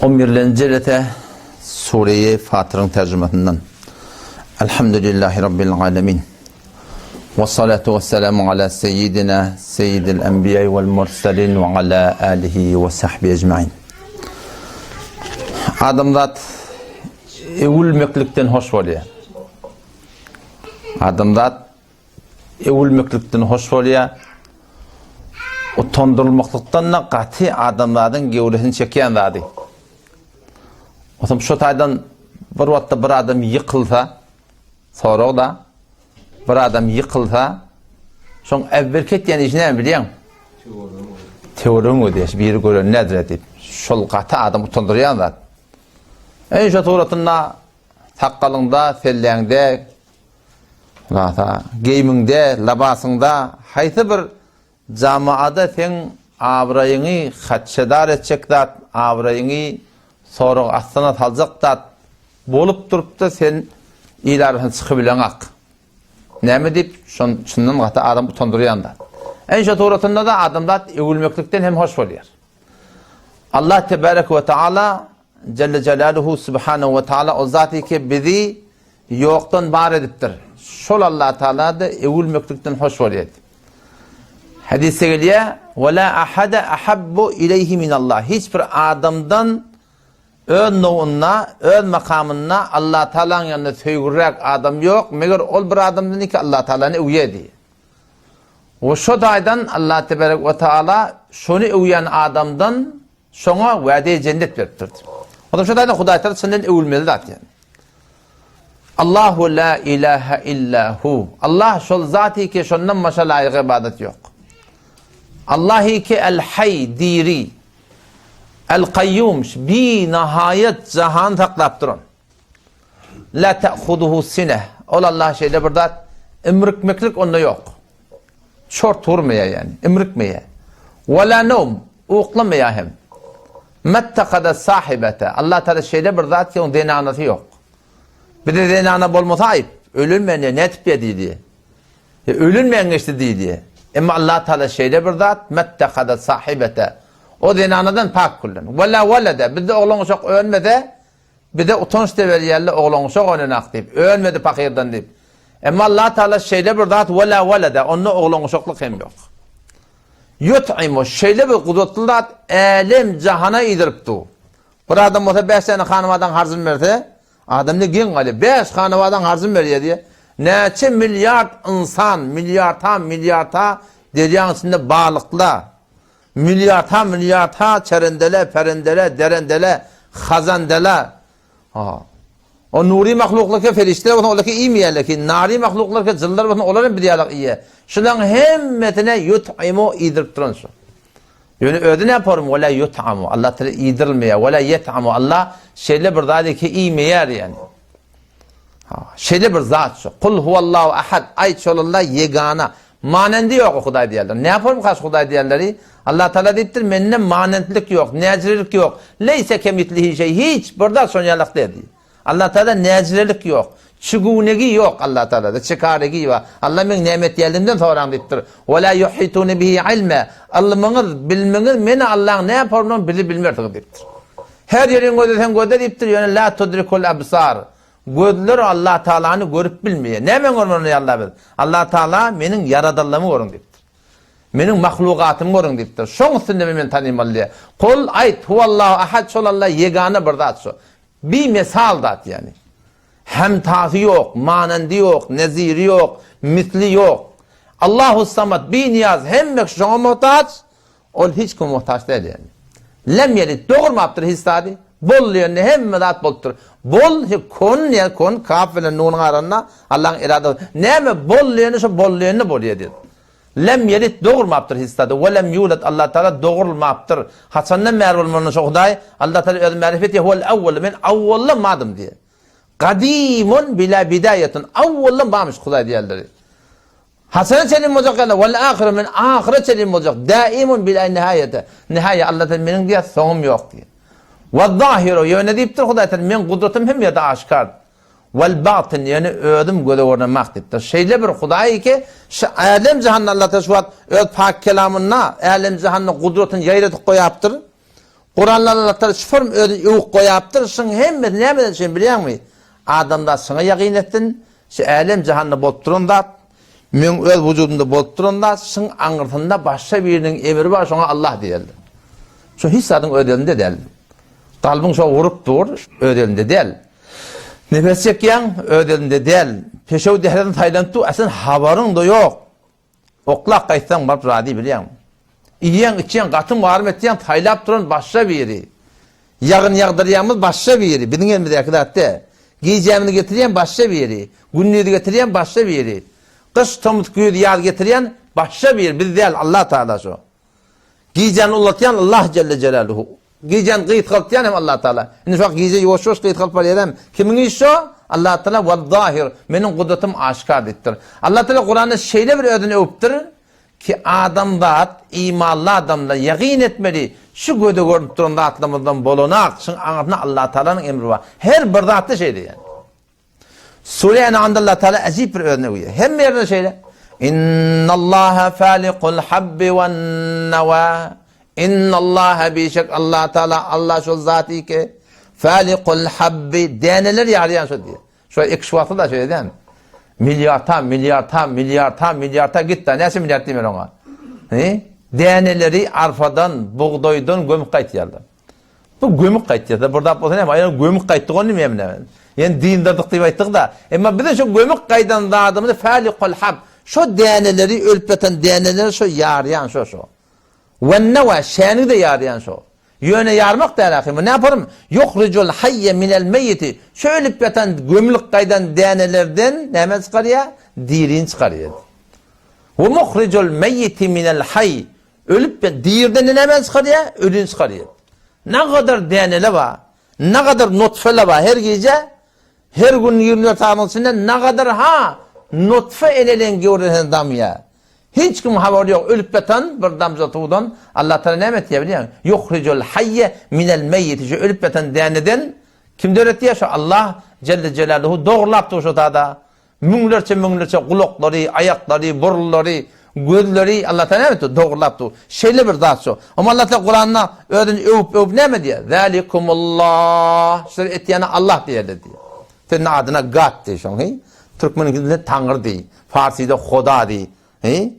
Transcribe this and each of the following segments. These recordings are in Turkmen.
On birlenji jelese Sureýi Fatyryň terjimesinden. Elhamdülillahi Rabbil alemin. Ve salatu ve selamu ala seyyidina seyyidil enbiya vel mursalin ve ala alihi ve sahbihi ecmain. Adamzat öwülmeklikden hoş bolýar. Adamzat Öwülmeklikden hoş bolýar. Utandyrylmaklykdan-da gaty adamzadyň gewresini çekýän zady. Otam şo taýdan bir wagtda bir adam ýykylsa, sorag-da, bir adam ýykylsa, şoň äwwelki etýän işi näme bilýäň? Töweregiň gözýär, biri gören nädire diýip. Şol gaty adam utandyrýan zat. Eý şo suratynda sakgalyňda, selläňde, Hulasa, geýmiňde, lybasyňda haýsy bir jamaada seň abraýyňy hatşedar etjek zat, abraýyňy sorag astyna saljak zat bolup durupda sen il arasyna çykybileňak. Näme diýip, şon çyndan gaty adam utandyrýan zat. Enşe suratynda-da adamzat öwülmeklikden hem hoş bolýar. Allah tebarek we taala Celle Celaluhu Subhanahu we Taala o zat ki bizi ýokdan bar edipdir. Şol Allah Taala da öwülmeklikden hoş bolýar. Hadisde gelýär, "Ve la ahada ahabbu ileyhi min Allah." Hiç bir adamdan öz nowunda, öz makamynda Allah Taalanyň ýanynda söýgüräk adam ýok, meger ol bir adamdan ki Allah Taalany öwýär diýýär. We şo taýdan Allah tebarek we taala şony öwýän adamdan şoňa wade jennet beripdir. O da şo taýdan Hudaý Taala çyndan öwülmeli zat ýani. Allahu la ilaha illa hu. Allah şol zat ki şondan başga laýyk ibadat ýok. Allah ki el hay diri. El kayyum bi nihayet jahan saklap duran. La ta'khuduhu sineh. Ol Allah şeýle bir zat, imrikmeklik onda ýok. Çort urmaýar ýani, imrikmeýär. Wa la nawm, uklamaýar hem. Mattakada sahibete. Allah Taala şeýle bir zat ki, onuň zenanasy ýok. Bize zenana bolmasa aýyp, ölenmän ýa nätip ýa diýdi. Ýa ölenmän geçdi diýdi. Emma Allah Taala şeýle bir zat, mattakada sahibete. O zenanadan pak küllen. Wa la walada. Bizde oglan uşak önmese, Bize utanç da berýärler, oglan-uşak oýnanak diýip, ölmedi pahyrdan diýip. Emma Allah Taala şeýle bir zat wela welede, onda oglan-uşaklyk hem ýok. Ýut'imu şeýle bir gudratly zat älem jahana iýdirip dur. Bir adam bolsa bäş sany hanabadaň harjyny berse, adam ne geň galýar. Bäş hanabadaň harjyny berýär diýýär. Näçe milliard ynsan, milliarda, milliarda derýaň içinde balyklar, Milliarda milliarda çerendele, perendele, derendele, hazandele. Ha. O nuri mahluklar ki ferişteler bolsun, olar ki iýmeýärler ki, nari mahluklar ki jynlar bolsun, olar hem bir ýalak iýýär. Şularyň hemmesine yut'imu iýdirip duran şu. Ýöne özi näme form? Wala yut'amu. Allah Teala iýdirilmeýär. Wala yet'amu. Allah şeýle bir zat ki iýmeýär ýani. Şeýle bir zat şu. Kul huwallahu ahad. Aýt şol Allah ýegana. Manendi ýok o Hudaý diýerler. Näme bolmykaş Hudaý diýenleri? Allah Taala diýipdir, mende manentlik ýok, näjirelik ýok. Leýse kemitlihi şeý. Hiç bir zat şon ýalak däl diýip. Allah Taala näjirelik ýok. Çigünegi ýok Allah Taalada, çikaregi bar. Allah meň näme etýänligimden soraň diýipdir. Ve la yuhitune bihi ilme. Ylmyňyz, bilmiňiz meni Allaň näme bolanyny bilip bilmersiňiz diýipdir. Her ýeriň gözleseň gözle diýipdir, ýöne la tudrikul absar. Gözler Allah Taalany görüp bilmeýär. Näme görmeli ony Allah biz? Allah Taala meniň ýaradanlygymy görüň diýipdir. Meniň mahlugatymy görüň diýipdir. Şoň üstünde men meni tanymaly diýýär. Kul aýt, huwallahu ahad şol Allah ýegana bir zat şu. Bi mesal zat ýani. Hemtasy ýok, manandy ýok, neziri ýok, misli ýok. Allahu samad bi niýaz hemme şoňa muhtaç. Ol hiç kime muhtaç däl ýani. Lem ýelid dogurmapdyr hiç zady. Bol diýende hemme zat bolupdyr. Bol he kon diýen kon kaf bilen nunyň arasynda Allahyň eradasy. Näme bol diýende şo bol diýende bolýar diýen. Lem ýelid dogurmapdyr hiç zady. We lem ýulad Allah Taala dogurlmapdyr. Haçandan bäri bolmaly şo Hudaý? Allah Taala özüni märif etýär. Huwel awwal men awwaldan bardym diýýär. Gadimun bila bidaýatun. Awwaldan barmyş Hudaý diýerler. Haçana çenli boljak ýaly, wal ahyr men ahyra çenli boljak. Daimun bila nihaýete. Nihaýa Allah Taala meniň diýýär, soňum ýok diýýär. Wa zahiru ýöne diýipdir Hudaý Taala, meň gudratym hem ýerde aşgar. Wal batyn ýöne özüm göze görünmek diýipdir. Şeýle bir Hudaý ki, şu älem jahanda Allah Taala şu wagt öz pak kelamynda älem jahanda gudratyny ýaýradyp goýapdyr. Kuranda Allah Taala şu form özüni öwüp goýapdyr. Şuň hemmesi nämeden üçin bilýäňmi? Adamzat şuňa ýagyn etsin, şu älem jahanda bolup duran zat, meň öz wujudymda bolup duran zat, şuň aňyrsynda başga biriniň emri bar, şoňa Allah diýerler. Şu hiç zadyň öz elinde däl. Kalbyň şo urup dur, öz elinde däl. Nefes çekýäň, öz elinde däl. Peşew dähriziň saýlanyp dur, a sen habaryň-da ýok. Oklap gaýtsaň baryp razy bilýäň. Iýýäň, içýäň, gatyň barym etýäň, saýlap duran başga biri. Ýagyn ýagdyrýamyz başga biri, biziň elimizdäki zat däl. Gijämizi getirýän başga biri, gündizi getirýän başga biri. Gyş, tomus, güýz, ýaz getirýän başga biri, biz däl, Allah Tagala şo. Gijäni ulaltýan Allah jelle jelaluhu. Gijäni gysgaltýan hem Allah Taala. Indi şu wagt gije ýuwaş-ýuwaş gysgalyp barýar hem. Kimiň işi şo? Allah Taala wal-zahir, meniň gudratym aşgär diýipdir. Allah Taala Kuranda şeýle bir özüni öwüpdir ki, adamzat, imanly adamlar ýagyn etmeli, şu göze görnüp duran zatlarymyzdan bolanak, şuň aňyrsynda Allah Taalanyň emri bar. Her bir zatda şeýle ýani. Sure En'amda Allah Teala äjip bir özüni öwýär. Hemme ýerde şeýle. Innallaha faliqul habbi wan nawa. Innallaha bişek Allah Teala Allah şol zaty ki faliqul habbi däneler ýarýan şo diýär. Şo ekiş wagty da şeýle dämi? Milliarda, milliarda, milliarda, milliarda git da näçe milliard diýmeli oňa? He? Däneleri arpadan, bugdaýdan gömüp gaýtýarlar. Bu gömük gaýtýar-da, bir zat bolsa näme, aýal gömük gaýtdyk ony näme näme. Ýani dyndardyk diýip aýtdyk-da. Emma biziň şu gömük gaýdan zadymyzy fälikul hab, şo däneleri, ölüp ýatan däneleri şo ýarýan şo şo. Wennewa, şäni-de ýarýan şo. Ýöne ýarmak däl ahy, bu näparym? Ýuhrijul haýýe minel meýiti, şo ölüp ýatan gömlük gaýdan dänelerden näme çykarýar? Dirini çykarýar. We muhrijul meýiti minel haý, Ölüp dirden nämäni çykarýar? Ölüni çykarýar. Nagadar dänele bar, nagadar nutfele bar her gije, her gün 24 sagatyň içinde nagadar ha nutfe eneleň göwresine damýar. Hiç kim habary ýok, ölüp ýatan bir damja suwdan Allah Taala näme etýär bilýäňmi? Yuhrijul hayye minel meyyit. Şu ölüp ýatan däneden kim döretýär? Şu Allah Celle Celaluhu dogrulap dur şu zada. Müňlerçe-müňlerçe gulaklary, aýaklary, burunlary, gözleri Allah Taala näme etdi? Dogrulap dur. Şeýle bir zat şu. Amma Allah Taala Kuranda özüni öwüp-öwüp näme diýýär? Zalikumullah. Şular etýäni Allah diýerler diýýär. Sen adyna God diý şoň, he? Türkmeniň dilinde Taňry diý. Farsyda Hoda diý. He?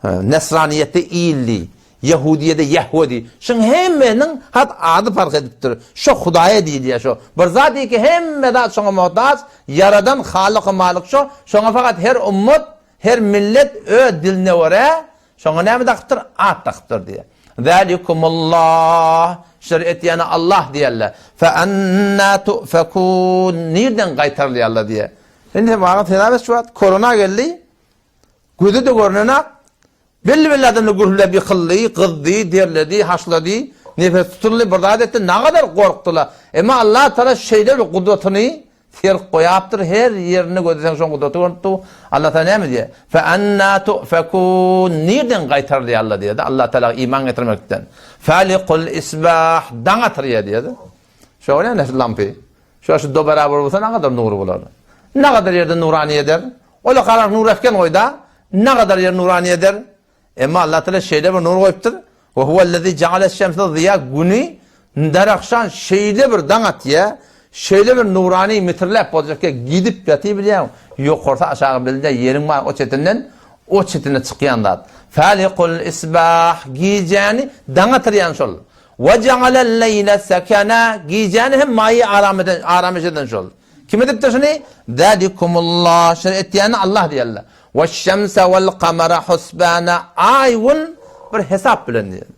Nesraniýetde Il diý. Ýehudiýede Ýehwe diý. Şuň hemmeniň hat ady parh edipdir. Şo Hudaýa diýilýär şo. Bir zat diý ki hemme zat şoňa muhtaç, Ýaradan Halyk-u Malyk şo. Şoňa fakat her ummat, her millet öz diline görä şoňa näme dakypdyr? At dakypdyr diýýär. Zalikumullah. Şular etýäni Allah diýerler. Fe anna tu'fekun. Nirden gaýtarylýarlar diýýär. Indi sen maňa hesap et şu wagt korona geldi. Göze-de görnenak. Belli-belli adamlar gürrüldäp ýykyldy, gyzdy, derledi, haşlady, nefes tutuldy, bir zat etdi, nagadar gorkdular. Emma Allah Tagala şeýle bir gudratyny serip goýapdyr, her ýerinde gözleseň şoň gudraty görnüp dur. Allah Tagala näme diýýär? Fe anna tu'fekun. Nirden gaýtarylýarlar diýýär-de, Allah Tagala iman getirmekden. Falikul isbah, daň atyrýar diýýär-de. Şo näme şu lampy? Şu şu do beraber bolsa nagadar nury bolar. Nagadar ýerde nurany eder. Ola garak nur efken goýda, nagadar ýer nurany eder. Emma Allah Teala şeýle bir nur goýupdyr. We huvellezî ja'aleş-şemse ziýa güni darahşan şeýle bir daň atýar, şeýle bir nurany mitirläp boljak gidip ýatyr bilýäň. Ýokarsy aşagy bilde ýeriň bar o çetinden o çetine çykýan zat. Falikul isbah gijäni daň atyrýan şol. We ja'alel-leýle sekena gijäni hem maýy aram eden aramyş eden şol. Kim edipdir şuny? Zalikumullah. Şuny etýäni Allah diýerler. Weş-şemse wel-kamara husbana. Aý gün bir hesap bilen diýer.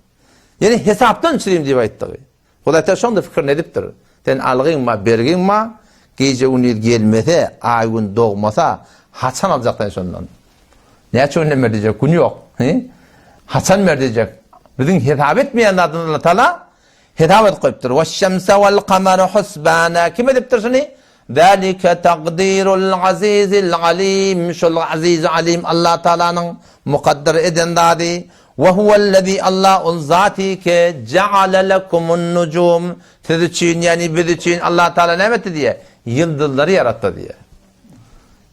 Ýani hesapdan çürim diýip aýtdygy. Hudaý Teala şonda pikirini edipdir. Sen algyň bar, bergiň bar, gije-gündiz gelmese, aý gün dogmasa, haçan aljak sen şondan? Näçe günden ber diýjek, gün ýok. He? Haçan ber diýjek. Biziň hesap etmeýän zadymyzy Allah Teala Hesap edip goýupdyr. Weş-şemse wal-kamara husbana. Kim edipdir şuny? Zalike takdirul azizil alim. Şol Aziz Alim Allah Taalanyň mukadder eden zady. We huwellezî Allah ol zaty ki jaale lekumun nujum. Siz üçin, ýagny biz üçin Allah Taala näme etdi diýýär? Ýyldyzlary ýaratdy diýýär.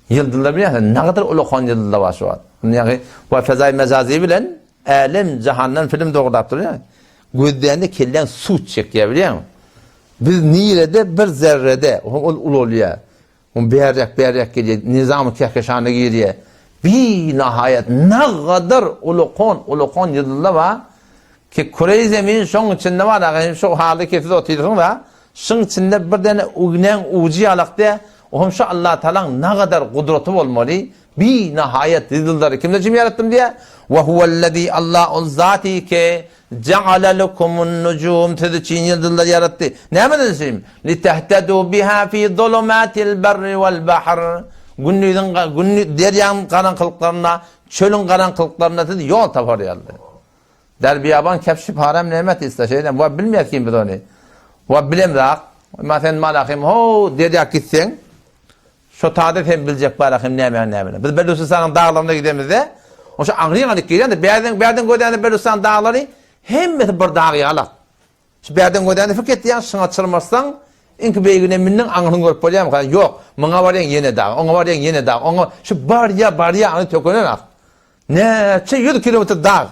Ýyldyzlar bilýärsiň, nägadar ulakan ýyldyzlar bar şu wagt. Ýagny bu fezaý mejazy bilen älem jahandan film dogrulap durýar. Gözlände kelläň suw çekýär bilýäňmi? Biz nirede bir zerrede, ol ulalýar. Ol bärräk bärräk gelýär, nizamy kehkeşana girýär. Binahaýat nagadar ulakan ulakan ýyldyzlar bar ki küreý zemin şoň içinde bar aga hem şo haly kesip otyrsyň da şyň içinde bir däne ignäň ujy ýalak dä o hem şo Allatagalaň nagadar gudraty bolmaly binahaýat ýyldyzlary kimden çim ýaratdym diýýär we huwellezî Allah ol zaty ki Ja'ale lekumun nujum siz üçin ýyldyzlary ýaratdy. Nämeden üçin? Litehtedû biha fî zulumatil berri wel bahr. Gündiziň gündi derýaň garaňkylyklarynda, çölüň garaňkylyklarynda siz ýol tapar ýaly. Derbiýaban kebşi param nämet iste şeýle. Wa bilmeýäs kim biz ony. Wa bilemzak. Emma sen malahym ho derýa gitseň Şo tada sen biljek bar ahim nämäň nämene. Biz Belüsistanyň daglaryna gidemizde, oşa aňryň alyp gelýän-de, bärden bärden gözände Belüsistan daglary hemmesi bir dag ýalak. Şu bärden gözände pikir etýäň, şuňa çyrmaşsaň, iňki beýigine mündiň, aňryny görüp bolýarmyka? Ýok. Muňa barýaň ýene dag, oňa barýaň ýene dag, oňa şu barýa barýa aňry tökenen ak. Näçe ýüz kilometr dag.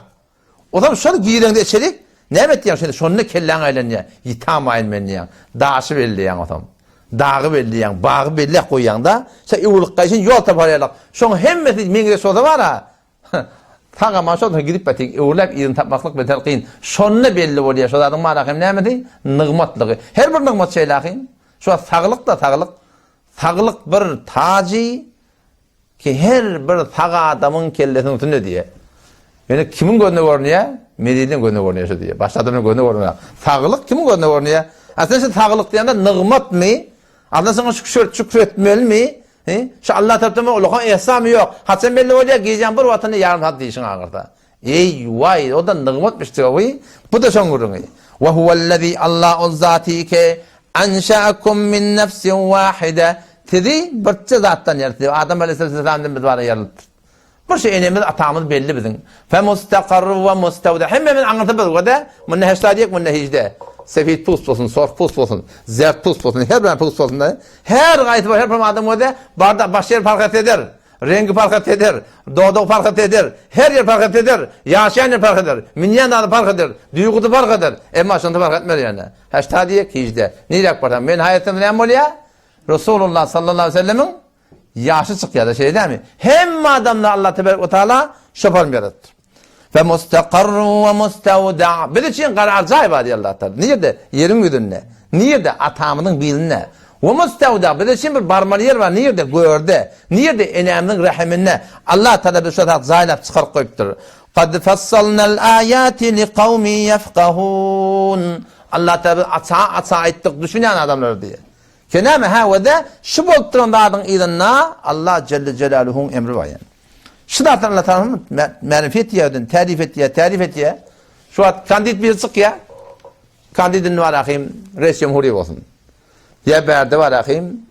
Ozal şol gireňde içerik, näme etýäň şeýle, şonda kelläň aýlanýar, ýitamaýyn men diýýäň, daşy belleýäň ozam. Dagy belleýäň, bagy belläp goýýaň-da, şo öwrülip gaýşyn ýol tapar ýalyk. Şoň hemmesi meňzeş bolsa bar-a, sag-aman şol gidip batyň, öwrüläp yzyny tapmaklyk beter kyn. Şonda belli bolýar, şo zadyň manasy hem nämesi? Nygmatlygy. Her bir nygmat şeýle ahyn. Şu wagt saglyk-da saglyk. Saglyk bir tajy, Ki her bir sag adamyň kellesiniň üstünde diýýär. Ýöne kimiň gözüne görünýär? Meziliň gözüne görünýär şu diýýär. Başga adamyň gözüne görünmeýär. Saglyk kimiň gözüne görünýär? A sen şu saglyk diýende nygmatmy? Alla saňa şükür, şükür etmelimi? He? Şu Allah tarapdan ulakan ehsanmy ýok? Haçan belli bolýar? Gijäň bir wagtynda ýarym saat dişiň agyrsa. Eý, waý, o-da nygmatmyş diýip, bu-da şoň gürrüňi. Wa huwellezî Allah ol zaty ki, anşa'akum min nefsin wahide, sizi birje zatdan ýaratdy. Adam aleýhissalamdan biz bara ýaralypdyr. Bir şey enemiz, atamyz belli biziň. Fe mustakarru we mustawda. Hemmemiz aňyrsy bir göde. Munda heşda diýek, munda hijde. Sefid pus bolsun, sorh pus bolsun, zert pus bolsun, her bir pus bolsun. Her gaýsy bir her bir adam göde, barda baş ýer parh eder. Reňki parhat eder, dodagy parhat eder, her ýer parhat eder, ýaşaýan ýer parhat eder, münýän zady parh eder, duýgusy parh eder. Emma şonda parh etmez ýöne. Heşda diýek, hijde. Niräk barsaň, men haýatsam näme bolýar? Resulullah sallallahu aleyhi ve sellemiň ýaşy çykýar-da, şeýle dälmi? Hemme adamda Allah tebarek we taala şoparym ýaradypdyr. Fe mustakarrun we mustawda. Biz üçin karar jaý bar diýýär Allah Taala. Nirede? Ýeriň ýüzünde. Nirede? Atamyzyň bilinde. We mustawda. Biz üçin bir barmaly ýer bar. Nirede? Görde. Nirede? Enemiziň rahiminde. Allah Taala bizi şo zat jaýlap çykaryp goýupdyr. Kad fassalnal ayati liqawmin yefkahun. Allah Taala biz aça-aça aýtdyk düşünýän adamlara diýýär. Ki näme? Hä we de şu bolup duran zadyň yzynda Allah Jelle Jelaluhuň emri bar ýani. Şu zatlar Allah Taala mälim etýär, öden tärif etýär, tärif etýär. Şu wagt kandid bir çykýar. Kandid indi bar ahim reis cumhuriye bolsun. Ýa bärde bar ahim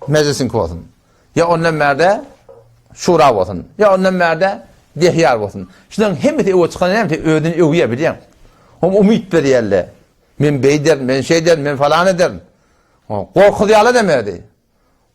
mejlisiň bolsun. Ýa ondan bärde şura bolsun. Ýa ondan bärde dehyar bolsun. Şundan hemmesi öwe çykan näme özüni öwýär bilýän. Hom umyt berýärler. Men beýderin, men şeýderin, men falan ederin. Gorkuzýarlar demedi.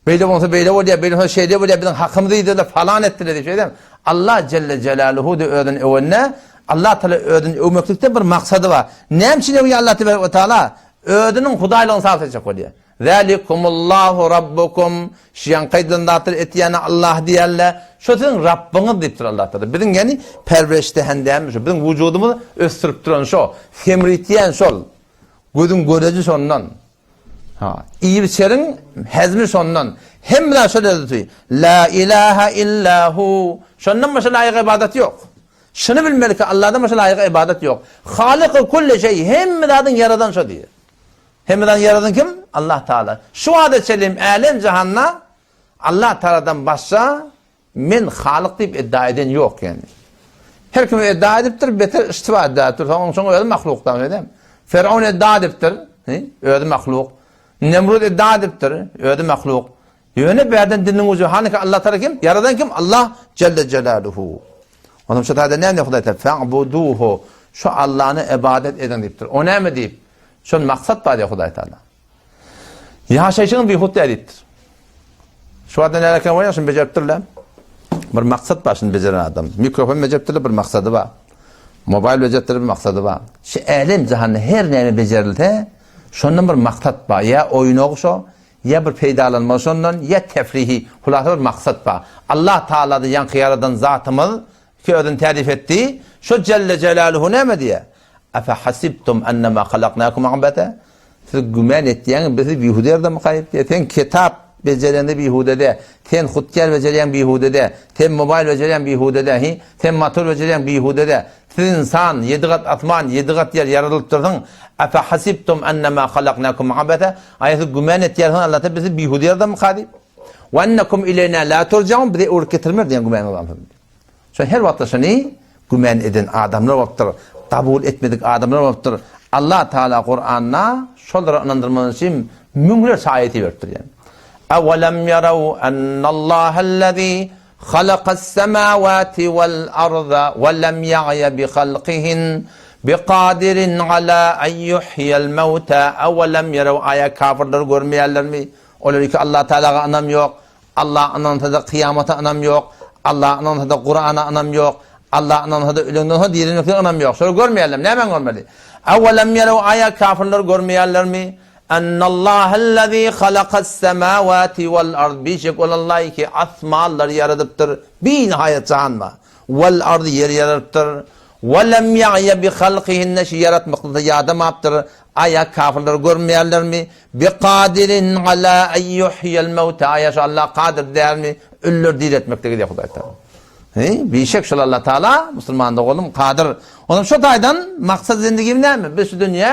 Beýle bolsa beýle bolýar, beýle bolsa şeýle bolýar, biziň hakymyzy iýdiler, falan etdiler diýip şeýdem. Allah Celle Celaluhu de özüni öwende, Allah Teala özüni öwmeklikde bir maksady bar. Näme üçin öwýär Allah Tebarek we Taala? Özüniň hudaýlygyny sabyt etjek bolýar. Zalikumullahu rabbukum. Şu ýaňky aýdylan zatlary etýäne Allah diýerler. Şo siziň Rabbyňyz diýipdir Allah Teala. Biziň ýani perwerişdähendämiz şo. Biziň wujudymyzy ösdürip duran şo. Semritýän şol. Gözüň göreji şondan. Ha, iýip-içeriň hezmi şondan. Hemme zat şol ýerde La ilaha illa hu. Şondan başga laýyk ybadat ýok. Şuny bilmeli ki, Allahdan başga laýyk ybadat ýok. Halyky kulli şeý, hemme zadyň ýaradan şo diýýär. Hemme zadyň ýaradan kim? Allah Taala. Şu wagta çenli älem jahanda Allah Taaladan başga Men Halyk diýip iddia eden ýok ýani. Her kim iddia edipdir, beter iştiba iddia edipdir. Soň şoň özi mahlukdan ödem. Firaun iddia edipdir, özi mahluk. Nemrut iddia edipdir, özi mahluk. Ýöne bärden diliniň uju hany Allah Taala kim? Ýaradan kim? Allah Celle Celaluhu. Onuň şu taýda näme Hudaý Taala? Fa'buduhu. Şu Allahny ibadet ediň diýipdir. O näme diýip? Şol maksat bar diýip Hudaý Taala. Ýaşaýşyňyz bihut däl diýipdir. Şu wagt näme eken bolýar, şuny bejeripdirler. Bir maksat bar şuny bejeren adam. Mikrofon bejeripdirler, bir maksady bar. Mobaýl bejertdirip bir maksady bar. Şu älem jahanda her näme bejerilse, şondan bir maksat bar. Ýa oýnagy şo, ýa bir peýdalanmagy şondan, ýa tefrihi, hulasa bir maksat bar. Allah Taala-da ýaňky ýaradan zatymyz ki özüni tärif etdi, şo Jelle Jelaluhu näme diýýär? Efe hasibtum ennema halaknakum abese? Siz gümän etýäňiz, biz sizi bihuda ýerdemikaýyp diýýär. Sen kitap bejerende bihuda-dä, sen hutýar bejerýäň bihuda-dä, sen mobaýl bejerýäň bihuda-dä, hi, sen motor bejerýäň bihuda-dä. Siz ynsan, ýedi gat asman, ýedi gat ýer ýaradylypdyrsyň. Efe hasibtum ennema halaknakum abese? Aýa siz gümän etýärsiňiz Allahdan biz sizi bihuda ýerdemika diýip. We ennekum ileýna la turjaun, bize öwrüp getirmer diýen gümäniňiz barmy siziň? Şo her wagtda şony gümän eden adamlar bolupdyr, kabul etmedik adamlar bolupdyr. Allah Taala Kuranda şolara ynandyrmak üçin müňlerçe aýaty beripdir ýani. Awalam ýaraw ennallahallazi halakas-semawati wal-arda we lem ýa'ya bi halkihin biqadirin ala en yuhyal mawta awalam ýaraw aýa kafirler görmeýärlermi? Olar ki Allah Taalaga ynam ýok. Alla ynansa-da kyýamata ynam ýok, Alla ynansa-da Kurana ynam ýok, Alla ynansa-da ölenden soň dirilmeklige ynam ýok. Şolary görmeýärlermi? Nämäni görmeli? Awwalam ýaraw aýa kafirler görmeýärlermi? Ennallahallazi halakas-semawati wal-ard bişek ol Alla ki asmanlary ýaradypdyr, binihaýat jahan bar. Wal-ard ýeri ýaradypdyr. Wa lem ýa'ýa bi halkihinne şu ýaratmakda-da ýadamapdyr. Aýa kafirler görmeýärlermi? Biqadirin ala en yuhyel mewta aýa şu Allah kadyr dälmi ölüleri diriltmeklige diýýär Hudaý Taala. He, bişek şol Allah Taala musulman doganym kadyr. Onam şu taýdan maksat zindigimiz näme? Biz şu dünýä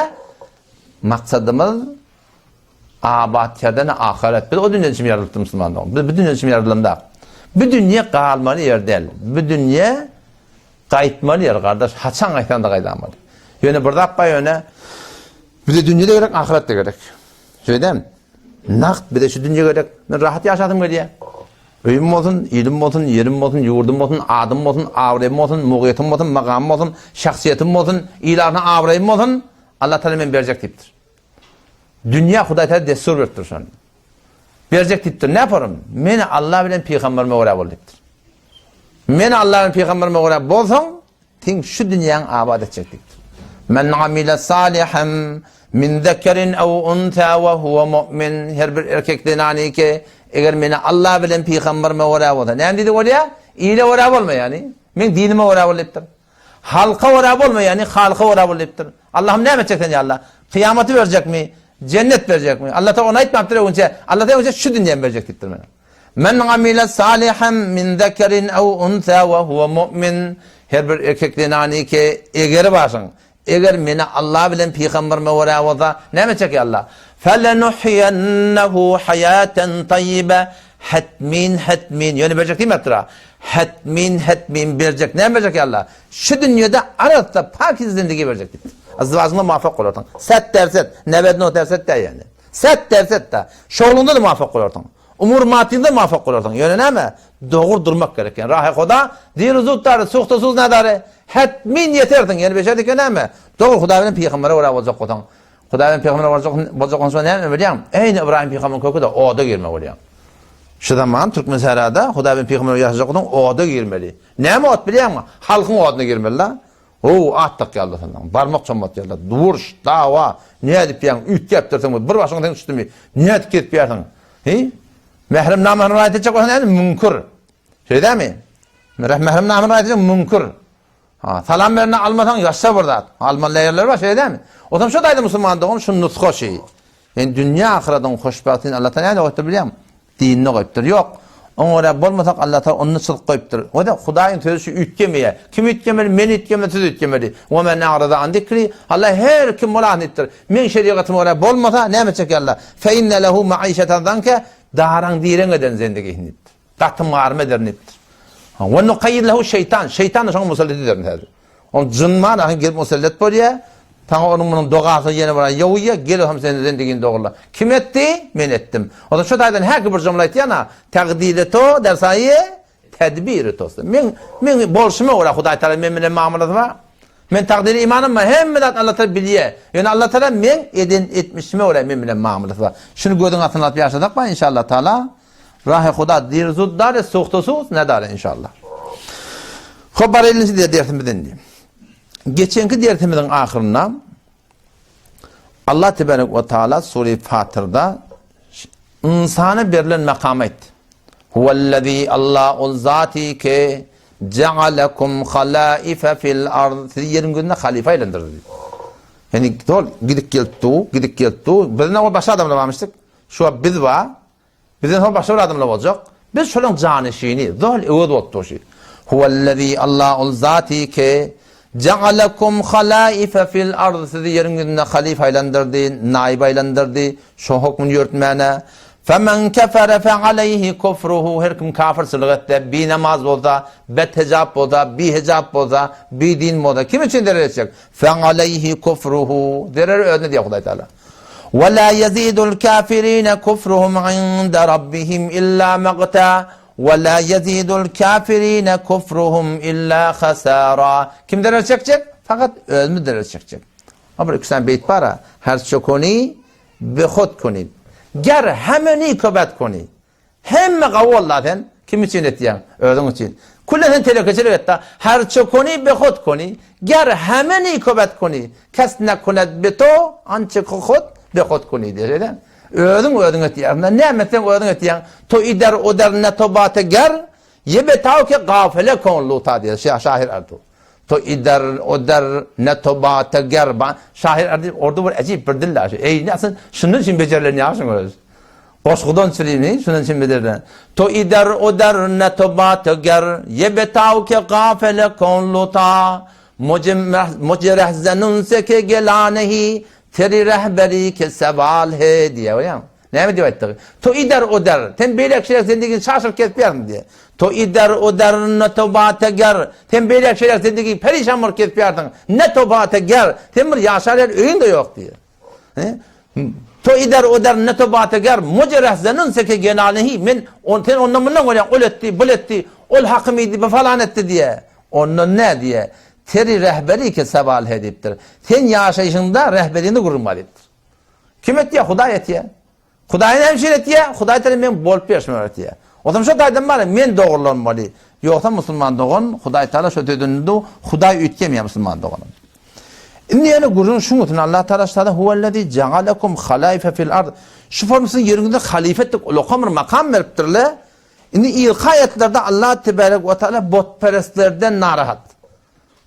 maksadymyz abat ýerden ahyret. Biz o dünýä üçin ýaradylypdyr musulman dogan. Biz bu dünýä üçin ýaradylandak. Bu dünýä galmaly ýer däl. Bu dünýä gaýtmaly ýer gardaş. Haçan gaýtsaň-da gaýdamaly. Ýöne bir zat bar ýöne Bize dünýe-de gerek, ahyret-de gerek. Şeýdämi? Nagt bize şu dünýe gerek. Men rahat ýaşasym gelýär. Öýüm bolsun, ilim bolsun, ýerim bolsun, ýurdum bolsun, adym bolsun, abraýym bolsun, mugyýetim bolsun, magamym bolsun, şahsyýetim bolsun, il arasynda abraýym bolsun. Allah Taala men berjek diýipdir. Dünýä Hudaý Taala dessur beripdir şony. Berjek diýipdir. Näparum? Men Allah bilen pygamberime görä bol diýipdir. Men Allah bilen pygamberime görä bolsaň, Seň şu dünýäňi abat etjek diýipdir. Men amile salihan min zekerin ew unsa we huwe mu'min her bir erkek zenany ki eger meni Allah bilen pygamberime görä bolsa näme diýdi bolýa? Ile görä bolma ýani. Meň dinime görä bol diýipdir. Halka görä bolma ýani halka görä bol diýipdir. Allahym näme etjek sen ýa Allah? Kyýamaty berjekmi? Jennet berjekmi? Allah taala ony aýtmapdyr öňünçe. Allah taala öňünçe şu dünýäni berjek diýipdir mena. Men amile salihan min zekerin ew unsa we huwe mu'min Her bir erkek zenany ki, eger başyň, eger meni Allah bilen pygamberime görä bolsa, näme etjek ýa Allah? Felenuhyiyennehu hayaten tayyibe Hetmin, hetmin, ýöne berjek diýmepdir-a. Hetmin, hetmin berjek. Näme berjek ýa Allah? Şu dünýede arassa, pakize zindigi berjek diýipdir. Azwazyňda muwafak bolarsyň. Set derset, nebedno derset däl ýöne. Set derset-de. Şogluňda-da muwafak bolarsyň. Umur maddyňda muwafak bolarsyň. Ýöne näme? Dogry durmak gerek. Ýani rahy Huda diru zut dary, suhta suz nadary. Hetmin ýetersiň. Ýöne beşer dike näme? Dogry Huda bilen pygambere görä boljak bolsaň. Huda bilen pygambere boljak boljak bolsaň näme bilýäň? Eýni Ybraýym pygamberiň köki-de oda girme bolýar. Şu zaman Türkmen sährada Huda bilen pygambere ýaşajak bolsaň oda girmeli. Näme ot bilýäňmi? Halkyň oduna girmeli-de. How, at dakýarlar senden. Barmak çommatýarlar. Uruş, dawa, nädip ýaň, üýtgäpdirsiň, bir başyňa sen düşdümi, nädip gezip ýörsiň? Hi? Mährem namany raýat etjek bolsaň näme? Müňkür. Şeýdämi? Mährem namany raýat etjek müňkür. Ha, salam berende almasaň ýaşsa bir zat. Almaly ýerler bar, şeýdämi? Otam şo daýda musulman dogan şu nusga şi. Ýani dünýä ahyradyň hoşbagtyny Allah Taala näde goýupdyr bilýäňmi? Dinine goýupdyr. Ýok. Oňa görä bolmasak Allah Taala onda çyzyk goýupdyr. O-da Hudaýyň sözi şu üýtgemeýär. Kim üýtgemeli? Men üýtgemeli, siz üýtgemeli. Wa men a'rada an zikri. Allah her kim bolan diýipdir. Meň şerigatyma görä bolmasa näme etjek ýa Allah? Fe inne lehu maişeten zanke. Daraň direň ederin zendigisini diýipdir. Gatym garym ederin diýipdir. Wa nukayyid lehu şeýtan. Şeýtan şoňa musallat ederin häzir. Ol jyn bar, ahyr gelip musallat bolýar. Saňa onuň munuň dogasy ýene bir aý ýowýar, gel hem seni zendigini dogurla. Kim etdi? Men etdim. Onda şu taýdan häki bir jumla aýtýan-a, Tagdiri to der saýy tedbiri to. Men men bolşuma görä Hudaý Taala men bilen muamalasy bar. Men takdyra imanym bar. Hemme zat Allah Taala bilýär. Ýöne Allah Taala men eden etmişime görä men bilen muamalasy bar. Şuny gözüň astyna alyp ýaşasak bar inşallah Taala. Rahy Huda dir zud dare suhta suz ne dare inşallah. Hop bar elini diye dersimiz indi. Geçenki dersimiziň ahyrynda Allah tebarek we taala sure Fatyrda ynsana berlen makamy aýtdy. Huwellezî Allah ol zati ki ja'alekum halaife fil ard sizi ýeriň ýüzünde halyfa aýlandyrdy diýdi. Ýani dol gidip gelip du, gidip gelip du. Biz näme başga adamlar barmyşdyk. Şu wagt biz bar. Bizden soň başga bir adamlar boljak. Biz şolaň janyşyny, zol öwez bolup durşy. Huwellezî Allah ol zaty ki, ja'alekum halaife fil ard sizi ýeriň ýüzünde halyf aýlandyrdy, naýyp aýlandyrdy, şo hökmüni ýöretmäne. Femen kefere fe aleýhi kufruhu her kim kafyrçylyk etse, binamaz bolsa, bethejap bolsa, bihejap bolsa, bidin bolsa, kim üçin zerer etjek? Fe aleýhi kufruhu zereri özüne diýýär Hudaý Taala. Ve la ýezidul kafirine kufruhum inde rabbihim illa magta ve la ýezidul kafirine kufruhum illa hasara. Kim zerer çekjek? Fakat özümiz zerer çekjek. Ha bir iki sany beýt bar-a. Her çokony be hod koni. Ger hemeni köbet koni. Hemme gawy bolda sen kim üçin etýäň? Özüň üçin. Külle sen telekeçilik etda. Herçe koni be hod koni, ger heme nikobet koni, kes nekuned be to, ançe ki hod be hod koni diýýär şeýle. Özüň özüň etýäň. Näme etseň özüň etýäň. To ider o der ne to bate ger, ye be taw ke gafile kon luta diýýär şahyr Ertuğ. To ider o der ne to bate ger ba şahyr erdi orda bir ejip bir dil şu. Ey nasıl şunun için becerilen ýaşyň öz. Goşgudan çürimi şunun için becerilen. To ider o der ne to bate ger ye betaw ke gafele kon luta moje rehzenun se ke gelanehi teri rehberi ke seval he diýe bolýar. Näme diýip aýtdygy? To ider o der. Sen beýle şeýle zendigini çaşyryp gezip ýörsiň diýe. To ider o der ne to bate ger. Sen beýle şeýle zendigi perişan bolup gezip ýörsiň. Ne to bate ger. Sen bir ýaşar ýer öýüň-de ýok diýe. He? To ider o der ne to bate ger. Moje rehzenun seke genalehi. Men on, sen ondan mundan görýäň. Ol etdi, bul etdi. Ol hakym iýdi, bu falan etdi diýe. Ondan ne diýe? Teri rehberi ke sewal he diýipdir. Sen ýaşaýşyňda rehberiňde gürrüň bar diýipdir. Kim etýär? Hudaý etýär. Hudaý näme üçin etýär? Hudaý tarapyndan men bolup berşime görä etýär. Onsoň şo taýdan bar, men dogrulanmaly. Ýogsa musulman dogan, Hudaý Taala şo sözünde dur, Hudaý üýtgemeýär musulman doganym. Indi ýene gürrüň şuň üstüne Allah Taala şada huwellezî ja'alekum halaife fil ard. Şu form siziň ýeriňizde halyfa etdik, ulakam bir makam beripdirle. Indi irki aýatlarda Allah tebarek we taala butperestlerden narahat.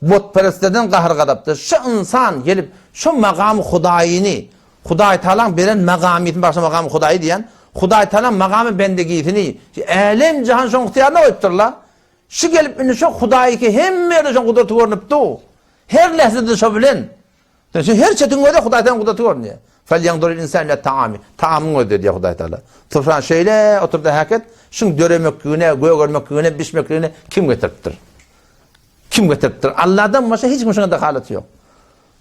Butperestlerden gahar-gazapdyr. Şu ynsan gelip, şu magamy Hudaýyny, Hudaýtagalaň beren magamysyny, bagşa magamy Hudaýy diýen, Hudaýtagalaň magamy bendegisini, älem-jahan şoň ygtyýaryna goýupdyr-la. Şu gelip indi şo Hudaýyky hemme ýerde şoň gudraty görnüp dur. Her lähzede şo bilen. Şu her çetiň gözi Hudaýtagalaň gudraty görünýär. Felýanzuril insan ila taami. Taamyň gözde diýýär Hudaýtagala. Sufran şeýle oturdy häket, şuň döremekligine, gögermekligine, bişmekligine kim getiripdir? Kim getiripdir? Allahdan başga hiç kim şuňa dahalaty ýok.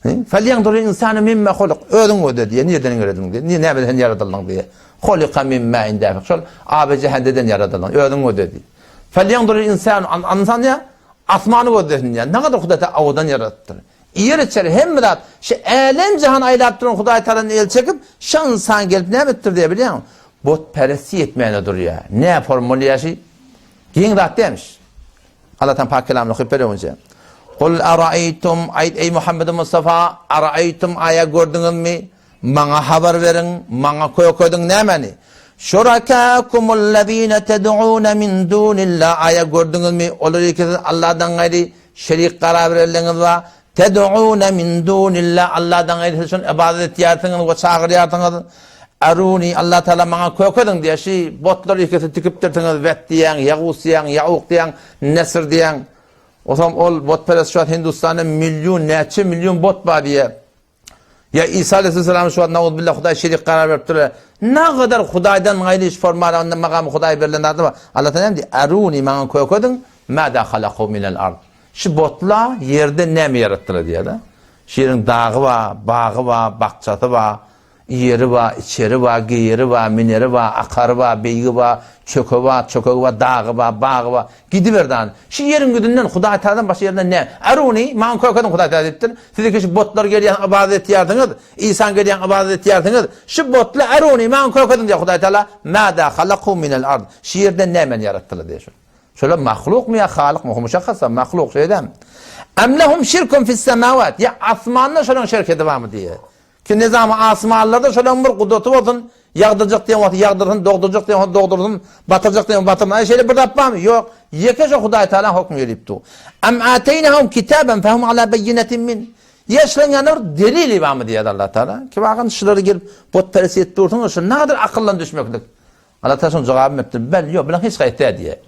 Felýanzuril insanu mimma huluk. Özüň gözle diýýär, nireden ýaradylyň diýýär. Niye näme sen ýaradyldyň diýýär. Hulika min ma'in dafik. Şol abe jehendeden ýaradyldyň. Özüň gözle diýýär. Felýanzuril insanu insan diýýär, asmany gözlesin diýýär. Ne kadar Hudaý awadan ýaradypdyr. Ýer içeri hemme zat şu älem jahan aýlap duran Hudaý Tagaladan el çekip, şu insan gelip näme etdir diýýär bilýäňmi? Butperestlik etmäne durýar. Näme form bolýar şi? Geň zat dälmiş. Allah'tan pak kelamyny okyp ber öňünce. Kul araýtum aýt eý Muhammed Mustafa araýtum aýa gördüňizmi? Maňa habar beriň, maňa kökediň nämäni? Şurakakumul-lezine ted'un min dunillah aýa gördüňizmi? Olar ikisi Allahdan gaýry şerik karar bererligiňiz bar. Ted'une min dunillah Allahdan gaýry siz şony ybadat etýärsiňiz we çagyrýarsyňyz. Aruni Allah Taala maňa kökediň diýýär. Şi botlar ikisi tikipdirsiňiz Wet diýýäň, Ýagus diýýäň, Ýauk diýýäň, Nesr diýýäň. Otam ol botperest şu wagt Hindustanda million näçe million bot bar diýýär. Ýa Isa aleyhisselam şu wagt nauzbillah Hudaý şerik karar beripdir. Nagadar Hudaýdan gaýry iş formala onda magamy Hudaý berlen zady bar. Allah Taala näme diýýär? Aruni maňa kökediň, mada halaku minel ard. Şu botla ýerde näme ýaratdylar diýýär-de. Şu ýeriň dagy bar, bagy bar, bakjasy bar, ýeri bar, içeri bar, geýeri bar, mineri bar, akary bar, beýigi bar, çöke bar, çökegi bar, dagy bar, bagy bar. Gidiber dany. Şu ýeriň ýüzünden Hudaý Tagaladan başga ýerden nä? Aruny, maňa kökediň Hudaý Tagala diýipdir. Siz iki şu botlar gelýän ybadat etýärsiňiz, Isaň gelýän ybadat etýärsiňiz. Şu botla Aruny, maňa kökediň diýýär Hudaý Tagala. Mada halaku minel ard. Şu ýerden nämäni ýaratdylar diýýär şu. Şolar mahlukmy ýa halykmy? Muşahhasa mahluk şeýdämi? Em lehum şirkun fis-semawat. Ýa asmanda şolaryň şerketi barmy diýýär. Ki nizamy asmanlarda şolaryň bir gudraty bolsun, ýagdyrjak diýen wagty ýagdyrsyn, dogdurjak diýen wagty dogdursyn, batyrjak diýen wagty batyrsyn. Aý şeýle bir zat barmy? Ýok. Ýeke şo Hudaý Tagalaň hokmy gelip dur. Em ateýnahum kitaban fehum ala beýinetin min. Ýa şolaryň ýanynda bir delili barmy diýýär Allah Tagala. Ki bakan şulary gelip butperestlik edip dursuňyz, şu nadyr akyldan düşmeklik. Allah Tagala şonuň jogabyny beripdir. Bel, ýok, bular hiç haýsy däl diýýär.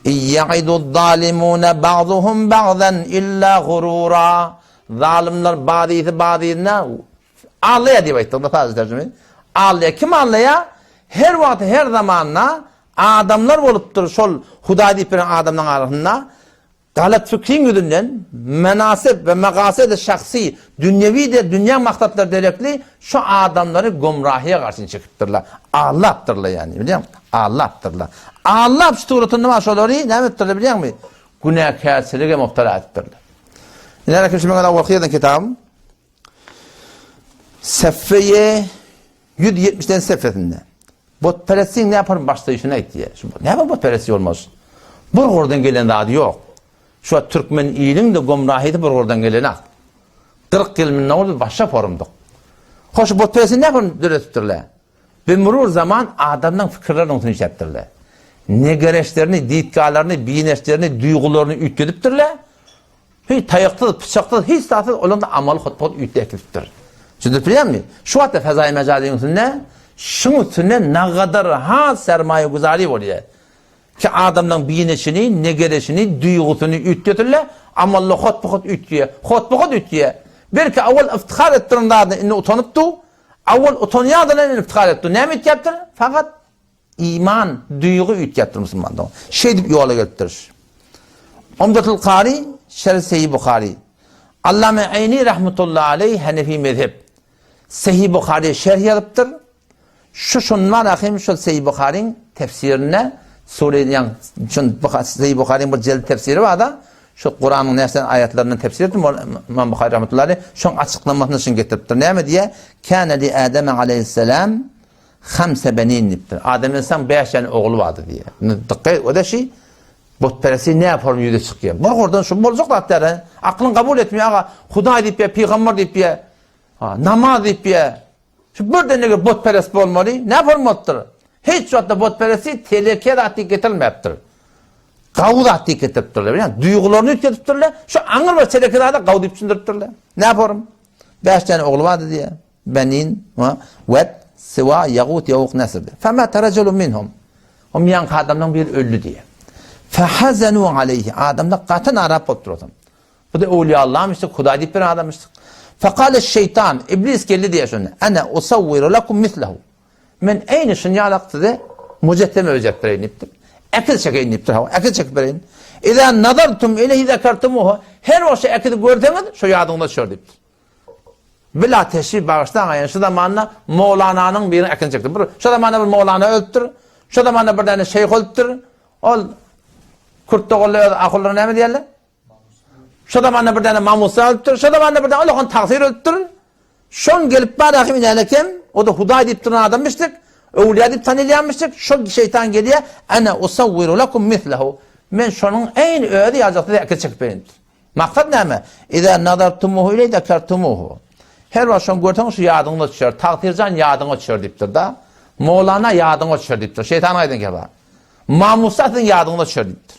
Ýa'iduz-zalimuna ba'zuhum ba'zan illa gurura. Zalymlar bazysy bazyna aldaýar diýip aýtdyk da sadece terjime. Aldaýar. Kim aldaýar? Her wagt, her zamanda adamlar bolupdyr şol Hudaý diýip beren adamlaryň arasynda Galat fikriň ýüzünden menasip we megasedi şahsy, dünýewi de dünýä maksatlary derekli şu adamlary gomrahyýa garşy çekipdirler. Aldapdyrlar ýagny, bilýäňmi? Aldapdyrlar. Aldap şu suratynda bar şolary näme etipdirler bilýäňmi? Günäkärçilige mubtala edipdirler. Ine rakim şu meňe awalky ýazan kitabym. Sefeýe 170-den sefesinde. Butperestligiň näme başlaýşyny aýtýar. Şu näme butperestlik bolmaz? Bir gurdan gelen zady ýok. Şu wagt türkmen iliň de gomrahydy bir gurdan gelen ak. 40 ýyl mundan ozal başa forumdyk. Hoş butperestlik näme döretipdirler? Bi murur zaman adamlaryň pikirlerini oňsun işläpdirler. Negereşlerini, ditgalaryny, bineşlerini, duýgularyny üýtgedipdirler. Hiç taýaksyz, pyçaksyz, hiç zatsyz olaryň amaly hotpot üýtgäp gidipdir. Düşündirip bilýärmi? Şu wagtda fezaýy mejazyň üstünde şuň üstünde nagadar has sermaýa güzary bolýar. Ki adamlaryň bineşini, negereşini, duýgusyny üýtgetirle, amally hotpot üýtgeýär. Hotpot üýtgeýär. Belki awal iftihar etdiren zadyna indi utanyp dur. Awal utanýardylar indi iftihar edip dur. Näme üýtgäpdir? Fakat Iman, duýgy üýtgäpdir musulmanda. Şeýdip ýola gelipdir. Umdatul Kari, Şerh Sahih Buhari. Allame Aýni rahmetullahi aleýh Hanefi mezhep. Sahih Buhari şerh ýazypdyr. Şu şundan ahim şu Sahih Buhariň tefsirinde sure ýa şun Sahih Buhariň bir jeld tefsiri bar-da, şu Kuranyň näçe aýatlaryndan tefsir etdi Imam Buhari rahmetullahi aleýh, şoň açyklamasyny şun getiripdir. Näme diýýär? Kana li Adem aleýhissalam Hamse benin diýipdir. Adam ynsan bäş däne ogly bardy diýýär. Indi dykgat o-da şi butperestlik näme form ýüze çykýar. Bir gordan şu boljak zat däl. Aklyň kabul etmeýär aga. Hudaý diýip ýa pygamber diýip ýa namaz diýip ýa şu birden nege butperest bolmaly? Näme form bolupdyr? Hiç wagtda butperestlik teleke zat diýip getirilmäpdir. Gawy zat diýip getiripdirler. Bilýän, duýgularyny üýtgedipdirler. Şu aňyr bir teleke zada gawy diýip düşündiripdirler. Näme form? Bäş däne ogly bardy diýýär. Benin, Wed, Siwa, Ýagut, Ýawuk, Nesr diýýär. Femate reculun minhum. Oň ýaňky adamlaryň biri öldi diýýär. Fehazenu aleýhi. Adamlar gaty narahat bolup durasyn. Bu-da öwliýa Allahmyşdyk, Hudaý diýip bir adamyşdyk. Fekale şeýtan, iblis geldi diýýär şonda. Ene usawwiru lekum mislehu. Men eýni şuny ýalak size mujesseme bejerip bereýin diýipdir. Äkiz çekeýin diýipdir, hawa, äkiz çekip bereýin. Iza nazartum ileýhi zekertumuhu. Her wagt şu äkizi görseňiz, şo ýadyňyza düşer diýipdir. Bila teşrif bagyşlaň aýan şu zamanda Mowlananyň birini äkin çekdi. Bir şu zamanda bir Mowlana ölüpdir. Şu zamanda bir däne şeýh ölüpdir. Ol Kürt doganlar öz ahullary näme diýerler? Şu zamanda bir däne Mamusa ölüpdir. Şu zamanda bir däne ulakan tagsyr ölüpdir. Şoň gelip bar ahim inälekem, o da Hudaý diýip duran adammışdyk. Öwliýa diýip tanylýanmyşdyk. Şol şeýtan gelýär, Ana usawwiru lakum mislehu. Men şonuň eýni özi ýaljak size äkin çekip bereýin. Maksat näme? Iza nazartumuhu iley zekertumuhu. Her wagt şony görseň şu ýadyňda düşer. Tagtyrjan ýadyňa düşer diýipdir-da. Mowlana ýadyňa düşer diýipdir. Şeýtanyň aýdan gepi. Mamusa siziň ýadyňyza düşer diýipdir.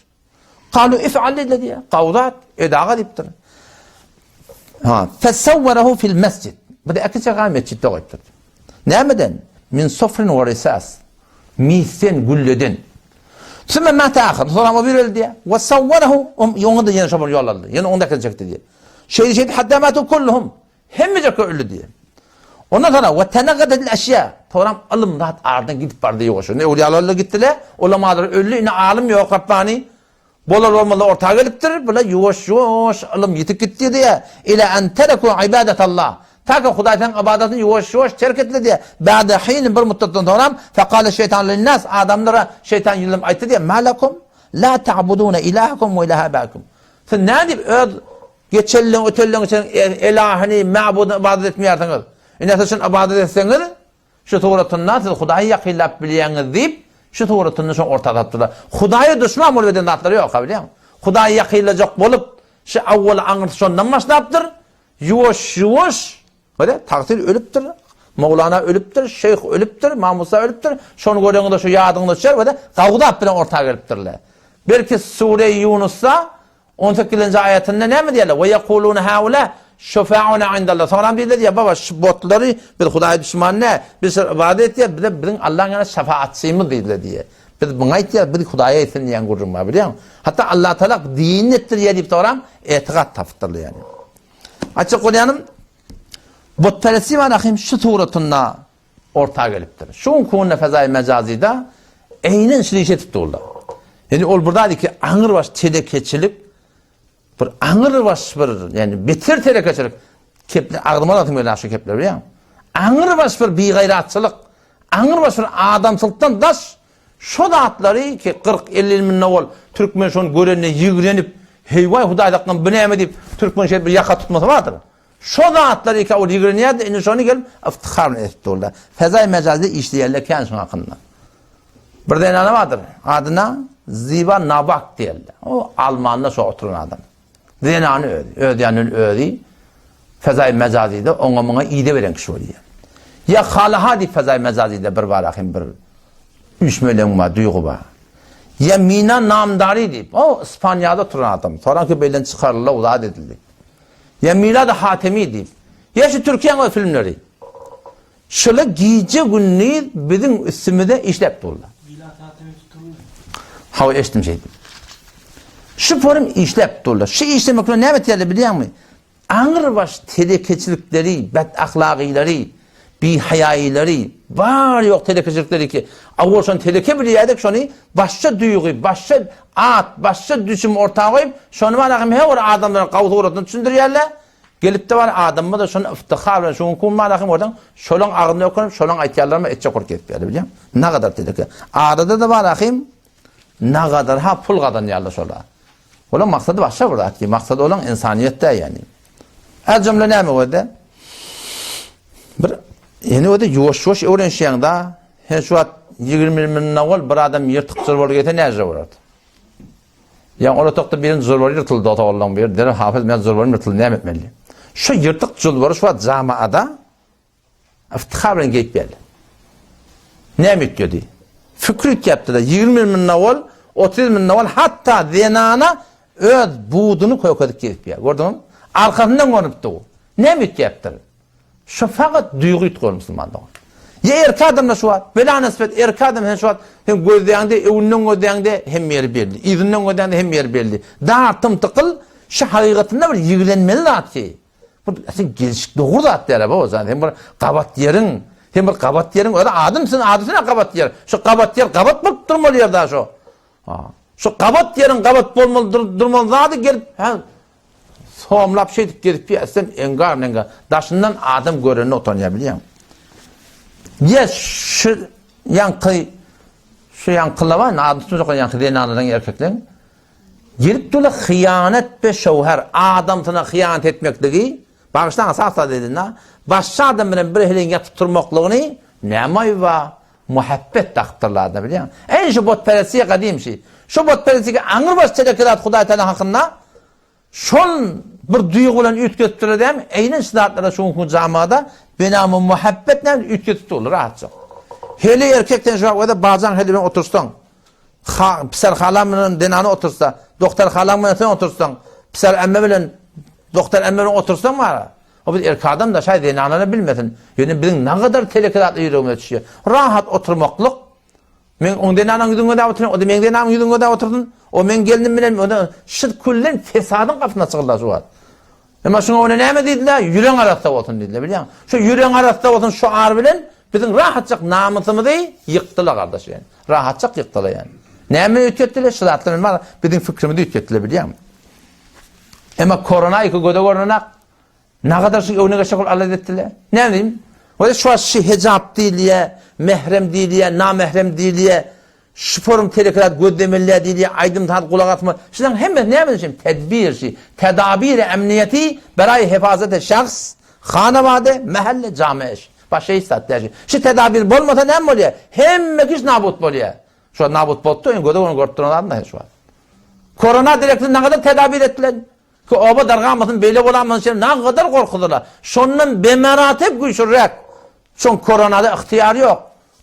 Kalu if'al diýdiler diýýär. Gawzat, edaga diýipdir. Ha, fesawwarahu fil mesjid. Bu da äkiçe mesjitde goýupdyr. Nämeden? Min sofrin we risas. Misden, gülleden. Sümme mate ahir. Soňra o bir öldi diýýär. We sawwarahu, oňa da ýene şo bir ýol aldy. Ýene onda çekdi diýýär. Şeýdi şeýdi hatta matu kulluhum. Hemmejek öldi diýýär. Ondan soňra we tenaggadel eşýa. Soňra ylym zat aradan gidip bardy ýuwaş. Indi öwliýalar gitdiler, ulamalar öldi, indi alym ýok Rabbani. Bolar bolmazlar orta gelipdir, bular ýuwaş-ýuwaş ylym ýitip gitdi diýýär. Ila an tereku ibadatallah. Ta ki Hudaýyň ybadatyny ýuwaş-ýuwaş terk etdiler diýýär. Ba'da hin bir muddatdan soňra faqala şeýtan linnas adamlara şeýtan ýüzlenip aýtdy diýýär. Ma lakum la ta'buduna ilahakum we ilaha abakum. Siz nädip öz geçenleň ötenleň üçin elahyny, ma'budyny ybadat etmeýärsiňiz? Ine siz şuny ybadat etseňiz, Şu suratynda siz Hudaýy ýakynlap bilýäňiz diýip, Şu suratynda şoň orta tapdylar. Hudaýa duşman bolup eden zatlary ýok, ha bilýäňmi? Hudaýa ýakynlajak bolup, şu awwaly aňyrsy şondan başlapdyr. Ýuwaş-ýuwaş, görýä, tagsyr ölüpdir, Mowlana ölüpdir, şeýh ölüpdir, Mamusa ölüpdir. Şony göreňizde şu ýadyňyza düşer, görýä, gawdap bilen orta gelipdirler. Belki Sure-i Ýunusda On sekizinji aýatynda näme diýýärler? Ve yekulune haula şufauna indallah. Soňram diýdiler diýýär, baba şu botlary biz Hudaýa düşman däl, biz şol ybadat etýäris, bize biziň Allaň ýanynda şefaatçymyz diýdiler diýýär. Biz muňa aýtýarys, biz Hudaýa etsin diýen gürrüň bar bilýäňmi? Hatda Allah Taala dinini etdirýär diýip soňram etikat tapypdyrlar ýani. Aýtjak bolýanym, butperestlik bar ahim şu suratynda orta gelipdir. Şu günki fezaýy mejazyda eýnen şuny iş edip durlar. Ýani ol bir zat ki aňyrbaş telekeçilik bir aňyrbaş bir ýani beter telekeçilik kepli agzyma alasym gelýär şu kepler bilýäňmi? Aňyrbaş bir bigaýratçylyk, aňyrbaş bir adamçylykdan daş şo zatlary ki 40-50 ýyl mundan owal türkmen şony görende ýigrenip, heý-waý Hudaý saklan bu näme diýip türkmen şeýdip bir ýaka tutmasy bardyr. Şo zatlary iki ol ýigrenýärdi, indi şony gelip yftihar bilen edip durlar. Fezaý mejazyda işleýärler kän şuň hakynda. Bir zenana bardyr, adyna Ziba Nabak diýerler. O Almanda şo oturan adam. Zenany özi, öz ýanyndan özi fezaý mejazyda oňa muňa ide beren kişi bolýar. Ýa Halaha diýip fezaý mejazyda bir bar ahim bir üýşmeleň bar, duýgy bar. Ýa Mina Namdari diýip, o Ispaniýada oturan adam. Soraňky beýlen çykaryldy, uzat edildi. Ýa Milad Hatemi diýip. Ýa şu Türkiýäň öz filmleri. Şular gije gündiz biziň üstümize işläp durlar. Milad Hatemi tutuldy. Hawa eşitdim şeýdip. Şu forum işläp durlar. Şu işlemek bilen näme etýärler bilýäňmi? Aňrybaş telekeçilikleri, bet ahlagylary, bihaýaýylary, bar ýok telekeçilikleri ki, awal şony teleke bilýärdik, şony başga duýgy, başga at, başga düşüm orta goýup, şony bar ahim her bir adamlara gawy suratyny düşündirýärler. Gelip-de bar adamlar-da şony yftihar bilen şu günki gün bar ahim görseň, şolaň agzyna ökünip, şolaň aýtýanlaryny etjek bolup gezip ýörler, bilýäňmi? Nagadar teleke. Arada-da bar ahim nagadar ha pul gazanýarlar şolar. Olaň maksady başga bir zat ki, maksady olaň ynsanyýet däl ýani. Her jümle näme boldy? Bir ýene öde ýuwaş-ýuwaş öwrenişýäň da. Sen şu wagt 20 ýyl mundan owal bir adam ýyrtyk jylbar gelse näje bolardy? Ýa ol otagda birin jylbar ýyrtyldy otaglaryň biri. Derrew Hafyz men jylbarym ýyrtyldy näme etmeli? Şu ýyrtyk jylbary şu wagt jamaada Iftihar bilen geýip geldi. Näme üýtgedi? Fikri üýtgäpdir-de, 20 ýyl mundan owal, 30 ýyl mundan owal hatda zenana öz buduny kökezip gezip ýör. Gördüňizmi? Arkasyndan görnüpdi bu. Näme üýtgäpdir? Şu fakat duýgy üýtgär musulman dogan. Ýa erkek adamda şu wagt, bela nisbet erkek adam sen şu wagt sen gözleýäňde, öňünden gözleýäňde hemme ýeri belli. Yzyndan gözleýäňde hemme ýeri belli. Dar tym-tykyl şu hakykatynda bir ýigrenmeli zat ki. Bu sen gelşik dogry zat däl baba jan. Sen bir gabat ýeriň, sen bir gabat ýeriň özi adamsyn, adysyna gabat ýer. Şu gabat ýer gabat bolup durmaly ýer da şu. Ha. Şu gabat ýeriň gabat bolmaly dur, durmaly zady gelip, ha, somlap şeýdip gezip ýörsen engar menga daşyndan adam görende utanýar bilýäň. Ýe şu ýaňky şu ýaňkylar bar, ady tutjak ýaňky zenanlaryň erkekleň Gelip durlar hyýanat we şöwher, adamsyna hyýanat etmekligi, bagyşlaň sag-sag dedim-da, başga adam bilen bir heleýiň ýatyp turmaklygyny näme aýby bar, muhabbet dakypdyrlar adyna bilýäňmi? Eý şu butperestlige gadym şi. Şu butperestlige aňrybaş teleke zat Hudaý Taala hakynda şol bir duýgy bilen üýtgetipdirler dämi? Eýnen şu zatlara şu günki jamada benamy muhabbet näme üýtgetip durlar rahatjak. Heleý erkek sen şu wagt bajaň heleý bilen otursaň, Ha, piser halam bilen zenany otursa, doktor halam bilen sen otursaň, piser emme bilen doktor emme bilen otursaň bara. O biz erkek adam da şaý zenanlara bilmesin. Ýöne biziň nagadar teleke zatlar ýüregimize düşýär. Rahat oturmaklyk. Men oň zenanyň ýüzüni gözläp oturyn, o da meň zenanymyň ýüzüni gözläp otursyn. O meň gelnim bilen, o da şir küllen fesadyň gapysyna çykyldy şu wagt. Emma şuňa ony näme diýdiler? Ýüregiň arassa bolsun diýdiler, bilýäňmi? Şu ýüregiň arassa bolsun şuar bilen biziň rahatjak namysymyzy ýykdylar gardaş ýani. Rahatjak ýykdylar ýani. Näme üýtgetdiler? Şu zatlar bilen biziň fikrimizi üýtgetdiler, bilýäňmi? Emma korona iki göze görnenak. Nagadar şu öwne geçjek bolup alada etdiler. Näme diýim? Wada şu wagt şu hijap diýilýär, mährem diýilýär, namährem diýilýär. Şu forum telekirat gözlemeliler diýilýär, aýdym saz gulak asma. Şularyň hemmesi näme üçin? Tedbir şi. Tedabir emniýeti beraý hefazete şahs, hanawade, mähelle, jame. Başga hiç zat däl. Şu tedabir bolmasa näme bolýar? Hemme kişi nabut bolýar. Şu wagt nabut bolupdy, indi göze görnüp görüp duran zadym da şu wagt. Korona direktini nagadar tedabir etdiler. Ki oba dargamasyn, beýle bolamasyn şeýle nagadar gorkudylar. Şondan bemeratep güýçliräk. Şoň koronada ygtyýary ýok.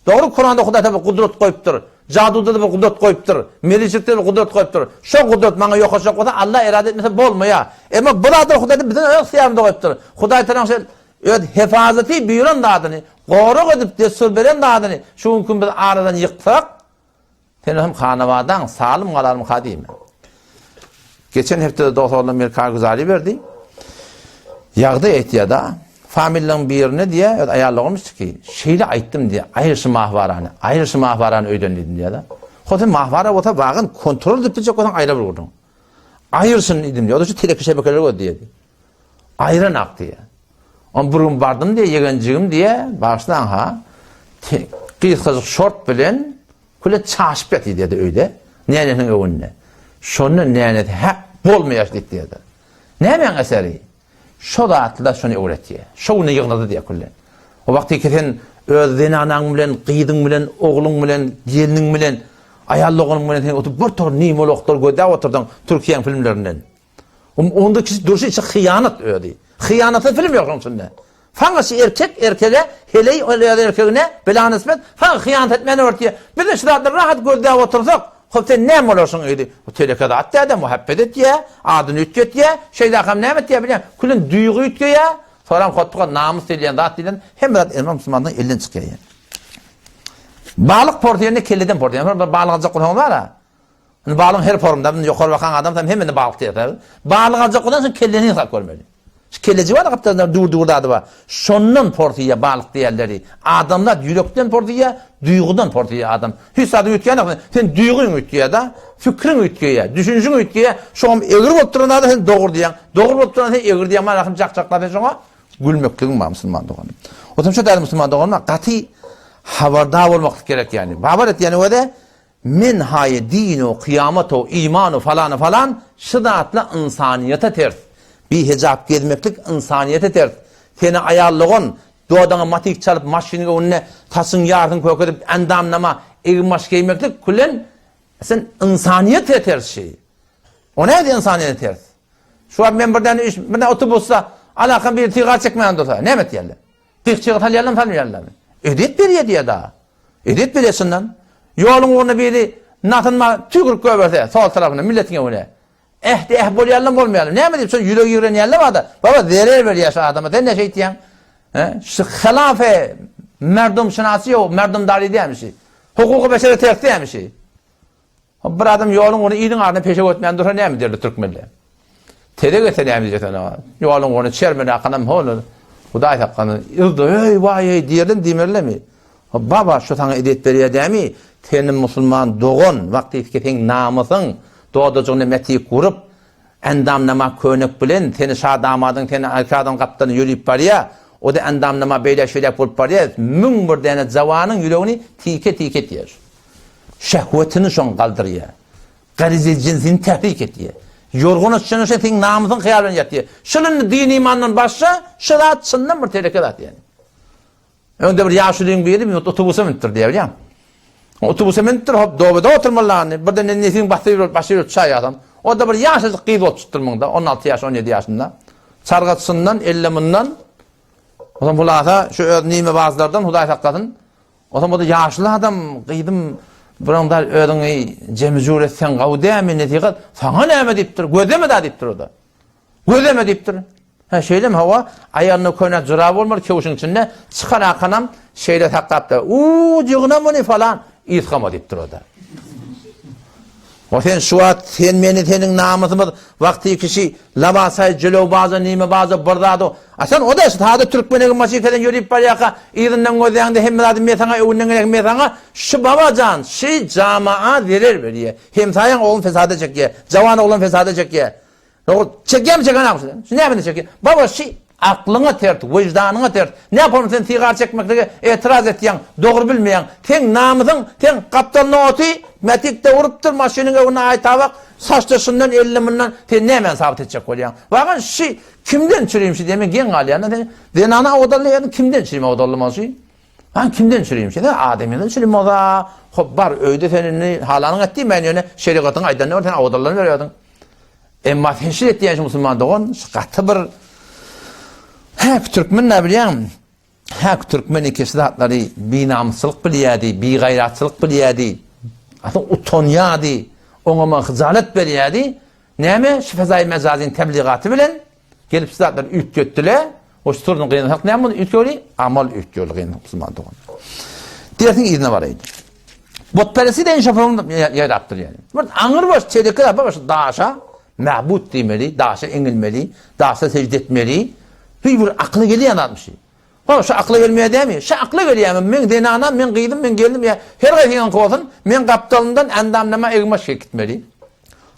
Dogry Kuranda Hudaý Taala bir gudrat goýupdyr. Jaduda-da bir gudrat goýupdyr. Meriçlikde bir gudrat goýupdyr. Şo gudrat maňa ýokaşjak bolsa Allah erada etmese bolmaýar. Emma bu zatlar Hudaý Taala biziň öz ygtyýarymyzda goýupdyr. Hudaý Taala şo öz hefazaty buýran zadyny, gorag edip dessur beren zadyny şu günki gün biz aradan ýyksak, Sen hem hanabadaň salym galarmyka diýme. Geçen hepdede dost oglan bir karguzary berdi. Ýagdaý aýtýar-da, familiýaň birine diýýär, öz aýallygymy ki, şeýle aýtdym diýýär, aýyr şu mahwarany, aýyr şu mahwarany öýden diýdim diýýär-de. Ho sen mahwara bolsa wagyn kontrol edip biljek bolsaň aýra bir gurduň. Aýyr şuny diýdim diýýär. O da şu teleki şebekeleri göz diýýär. Aýranak diýýär. On bir gün bardym diýýär, ýegenjigim diýýär, bagyşlaň ha. Gysgajyk şort bilen Küle çaşyp ýatyr diýdi öýde, nänesiniň öňünde. Şonda nänesi hä, bolmaýar diýip diýdi. Nämäň eseri? Şo zatlar şony öwretýär. Şo güne ýygnady diýýär küle. O wagtky sen öz zenanaň bilen, gyzyň bilen, ogluň bilen, gelniň bilen, aýal doganyň bilen sen oturyp bir tor nimoloklar gözläp oturdyň Türkiýäň filmlerinden. Onda kişi durşy içi hyýanat özi. Hyýanatsyz film ýok şoň içinde. Saňa şu erkek erkege, heleý ol öz erkegine bela nisbet, saňa hyýanat etmäni öwretýär. Biz şu zatlary rahat gözläp otursak, hop sen näme bolarsyň öýdi. Bu teleke zat däde, muhabbet etýär, adyny üýtgetýär, şeýdakam näme etýär bilýän, külün duýgy üýtgeýär, soram hotbuga namys diýilýän zat diýlen hemme zat elman musulmandan elden çykýar ýa. Balyk porsyýanda kelleden porsyýan. Bir balyk aljak bolsaňyz bar-a. Indi balygyň her formunda, indi ýokary bakan adam sen hemmesini balyk diýersiň. Balyk aljak bolsaň sen kellesini ýasap görmeli. Şu kelleji bar gapdalynda düwür-düwür zady bar. Şondan porsyýa balyk diýerleri. Adamzat ýürekden porsyýa, duýgudan porsyýa adam. Hiç zady üýtgänok. Sen duýgyň üýtgeýär-de, pikriň üýtgeýär, düşünjiň üýtgeýär. Şoňam egri bolup duran zada sen dogry diýýäň. Dogry bolup duran sen egri diýýäň. Mana rahym jak-jaklap sen şoňa gülmekligiň bar musulman doganym. Otam şo däl musulman doganym gaty habardar bolmaklyk gerek ýani. Babar et ýani öde Men haýy dinu kyýamatu imanu falany falan şu zatla ynsanyýete ters. Bihejap gezmeklik ynsanyýete ters. Seni aýal dogan dodaňa matik çalyp maşynyň öňünde saçyň ýarsyny kökedip endamnama egin-baş geýmeklik külen sen ynsanyýete ters şi. O näde ynsanyýete ters? Şu wagt men birden iş birden otobusda alakam biri sigar çekmän dursa näme etýärler? Gyk-çygy salýarlarmy salmaýarlarmy? Edep berýär diýýär dagy. Edep berýär çyndan. Ýoluň ugrunda biri nasynma tüýkürip goýberse, sol tarapyna, milletiň öňüne. Ähdi äh bolýarlarmy bolmaýarlarmy? Näme diýip, şol ýüregi ýigrenýärler barda. Baba zerer berýär şu adama. Sen ne şeýtýäň? He? Şu hylafy merdumşynasy ýok, merdumdary diýýärmiş. Hukuky beşere ters diýýärmiş. Hop bir adam ýoluň ugruna iliň aryna peşew etmän dursa näme diýerler türkmenler? Tezek etse näme diýjek sen oňa? Ýoluň ugruna çermen akanam hol Hudaý saklasyn. Yzda öý waý eý diýerler diýmerlermi? Hop baba şu saňa ezýet berýär dämi? Seni musulman dogan wagty ki seň namysyň dodajygyna metik urup endamnama könek bilen seni şa damadyň seni erkek adam gapdalyna ýörüp barýar. O-da endamnama beýläk-şeýläk bolup barýar. 1001 däne jawanyň ýüregini tike-tike etýär. Şehwetini şoň galdyrýar. Garize jinsini tährik etýär. Ýorgana düşende şo seň namysyň hyýal bilen ýatýar. Şul indi din-imandan başga şu zat çyndan bir teleke zat ýani. Öňde bir ýaşulyň biri bir otobusa münüpdir diýýär bilýäňmi? Otobusa münüpdir, hop dobada oturmaly indi. Birden nesiň basy bir başy bir çaý adam. O-da bir ýaşajyk gyz bolup çykypdyr muňda, 16 ýaş, 17 ýaşynda. Çargaçysyndan, elle mundan. Ondan hulasa şu öz nime bazlardan Hudaý saklasyn. Onsoň bu-da ýaşuly adam, gyzym, biroňda özüňi jemi-jur etseň gowy dälmi, nesihat, saňa näme diýipdir, gözleme-dä diýipdir o-da. Gözleme diýipdir. Hä, şeýlemi, hawa, aýagynda köne jurap bolmaly köwşüň içinde, çykan akanam şeýle saklapdyr, U, jygyna muny falan, ysgama diýipdir o-da. O sen şu wagt sen meni seniň namysymyz wagty kişi labasaý jülewbaza nimebaza bir zady a sen o da sada türkmen egin maşykeden ýörüp barýaka yzyndan gözläňde hemme zady me saňa öwünden gerek me saňa şu babajan şy jamaa zerer berýä hemsaýaň oglun fesada çekýä jawan oglan fesada çekýä Dogry, çekýärmi çekenokmy şu? Şu nämede çekýär? Baba şi aklyňa ters, wyždanyňa ters. Näpolmy sen sigar çekmeklige etiraz etýäň, dogry bilmeýäň. Seň namysyň, seň gapdalyna oty mätikde urupdyr, maşynyň öňünde aýtabak, saçda şundan, elinde mundan, sen nämäni sabyt etjek bolýaň? Wagan şi kimden çürim şi diýen men geň galýan-da sen zenana owadanly ýerden kimden çürim owadanly şi? Han kimden çürim? Şeýle adamdan çürim bolsa, hop bar öýde sen indi halanyň et diýmän ýöne şerigatyň aýdanyny ber sen awdallan berýärdiň. Emma sen şeýle etýän şu musulman dogan, şu gaty bir Häk türkmen näme bilýäňmi? Häk türkmen ikisi zatlary binamysçylyk bilýärdi, bigaýratçylyk bilýärdi. Asyl utanýardy, oňa man hyjalat berýärdi. Näme şu fezaýy mejazyň tebligaty bilen Gelip şu zatlary üýtgetdile. O şu surny gynansak näme boldy? Üýtgedi. Amal üýtgedi gynansak musulman dogan. Dersiň yzyna baraýyn. Butperestlik de şoförüň ýaýrapdyr ýani. Bir aňyr baş çeleke zat bar, şu daşa mabut diýmeli, daşa eňilmeli, daşa sežde etmeli. Hiç bir akyla gelýän zatmyş. Ho, şu akyla gelmeýär dämi? Şu akla gelýärmi? Meň zenanam, meň gyzym, meň gelnim ýa her haýsyňyňky bolsun, meň gapdalymdan endamnama egin-baş geýip gitmeli.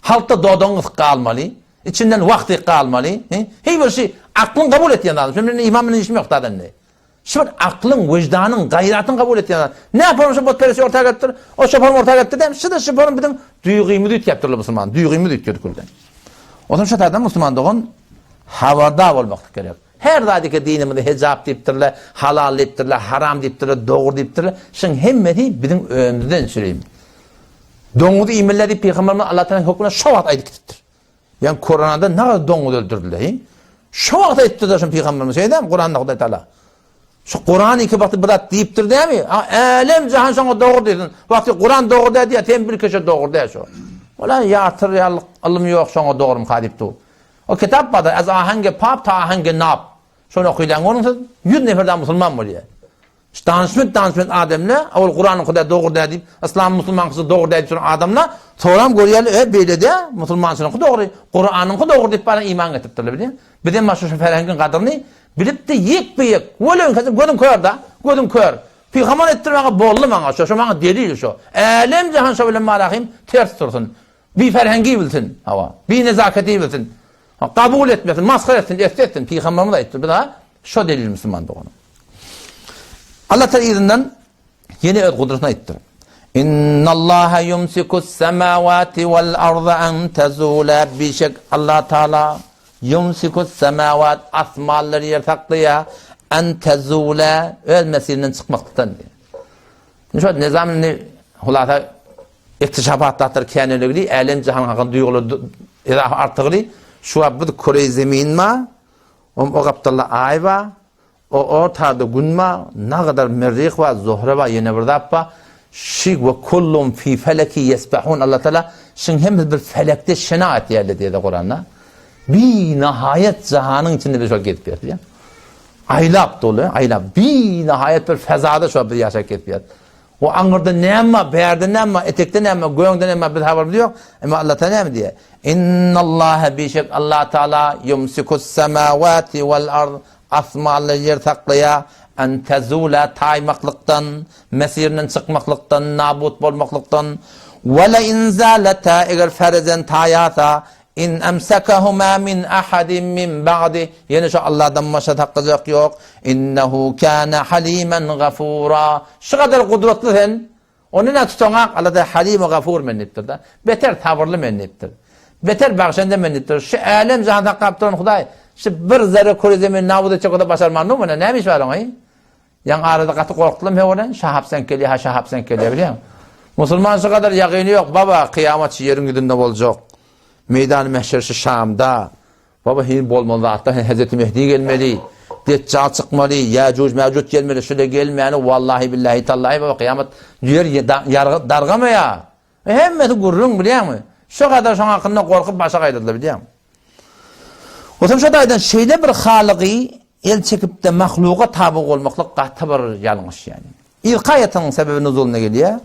Halkda dodagyň gysyk galmaly. Içinden wagty galmaly. Heý bir şi aklyň kabul etýän zady. Şunuň bilen iman bilen işim ýok dadan indi. Şu bir aklyň, wyždanyň, gaýratyň kabul etýän zady. Näme form şu butperest orta gelipdir? O şu form orta gelipdir dämi? Şu-da şu form biziň duýgymyzy üýtgäpdirler musulman. Duýgymyzy üýtgedi külden. Onsoň şu taýdan musulman dogan habardar bolmaklyk gerek. Her zat eke dinimizde hejap diýipdirler, halal diýipdirler, haram diýipdirler, dogry diýipdirler. Şuň hemmesi biziň özümizden çürim. Doňuzy iýmeliler diýip pygamberimiz Allah Taala hökmüne şo wagt aýdyp gitipdir. Ýa Kuranda nagaz doňuz öldürdiler. He? Şo wagt aýtdy-da şo pygamberimiz şeýdämi Kuranda Hudaý Taala. Şu Kuran iki wagty bir zat diýipdir dämi? A älem jahan şoňa dogry diýsin. Wagty Kuran dogry dä diýýär, sen bil ki şo dogry dä şo. Ola ýatyr ýalyk ylym ýok şoňa dogrumka diýip dur. O kitap bardyr, Az ahange pap ta ahange nap. Şony okylaň onuň siz 100 nefer da musulman bolýar. Şu danyşment danyşment adamlar, ol Kuranyň Hudaý dogry däl diýip, yslam musulmançylyk dogry däl diýip duran adamlar, soram görýärler, e beýle dä, musulmançylygyňky dogry, Kuranyňky dogry diýip bana iman getiripdirler bilýän. Bizem başga şu ferhengiň gadyryny bilip-de ýekbe-ýek, welin gözüň kör da, gözüň kör. Pygamber etdir maňa boldy maňa şo, şo maňa delil şo. Älem jahan şo bilen marahym ters dursun. Biferhengi bilsin, hawa, binezaketi bilsin. Kabul etmesin, masgara etsin, etse etsin. Pygamberimiz aýtdy, biz ha şo delil musulman doganym. Allah Teala yzyndan ýene öz gudratyny aýtdyr. Innallaha yumsikus samawati wal arda an tazula bişek Allah Teala yumsikus samawat asmanlary ýer saklaýar an tazula öz mesirinden çykmaklykdan. Şu nizam indi hulasa iktişafat zatlar käneligli älem jahan hakyny duýgular ezafa artygly şu wagt biz küre zemin ma o gapdalda aý bar O ortada gün bar, nagadar Merrih bar, Zohre bar, ýene bir zat bar. Şi we kullun fi feleki yesbahun Allah Taala şiň hemmesi bir felekde şena etýärler diýýär Kuranda. Bi nihaýat jahanyň içinde biz şol gezip ýörüs. Aýlap doly, aýlap bi nihaýat bir fezada şol biz ýaşap gezip ýörüs. O aňyrda näme bar, bärde näme bar, etekde näme bar, göňde näme bar biz habarymyz ýok. Emma Allah Taala näme diýýär? Innallaha bişek Allah Taala yumsikus semawati wal ard Asmanly ýer saklaýar, an tezula taýmaklykdan, mesirinden çykmaklykdan, nabut bolmaklykdan, we le in zalata eger ferezen taýasa, in emsekehuma min ahadin min ba'di, ýene şu Allahdan başga saklajak ýok, innehu kana halimen gafura, şu gadar gudratly sen, Ony nä tutaňak, Alla-da Halim we Gafur men diýipdir-de. Beter sabyrly men diýipdir. Beter bagşende men diýipdir. Şu älem-jahany saklap duran Hudaý, şu bir zerre küre zemini nabut etjek bolsa başarman durmy? Näme iş bar oňa? Ýaňy arada gaty gorkdulam hewodan, Şahap sen gelýär, ha Şahap sen gelýär bilýäňmi? Musulman şu gadar ýagyny ýok, baba, kyýamat şu ýeriň ýüzünde boljak. Meýdany mehşer şu Şamda. Baba heniz bolmaly zatlar heniz Hezreti Mehdi gelmeli, Deçjal çykmaly, Ýäjuj Mäjuj gelmeli, şule gelmäni wallahi billahi tallahi baba kyýamat ýer dargamaýar. Hemmesi gürrüň bilýäňmi? Şo gadar şoň hakynda gorkup başa gaýdadylar bilýäňmi? Otam şo taýdan şeýle bir halygy el çekipde mahluga taby bolmaklyk gaty bir ýalňyş ýani. Yzky aýatyň sebebi nuzulyna gelýär.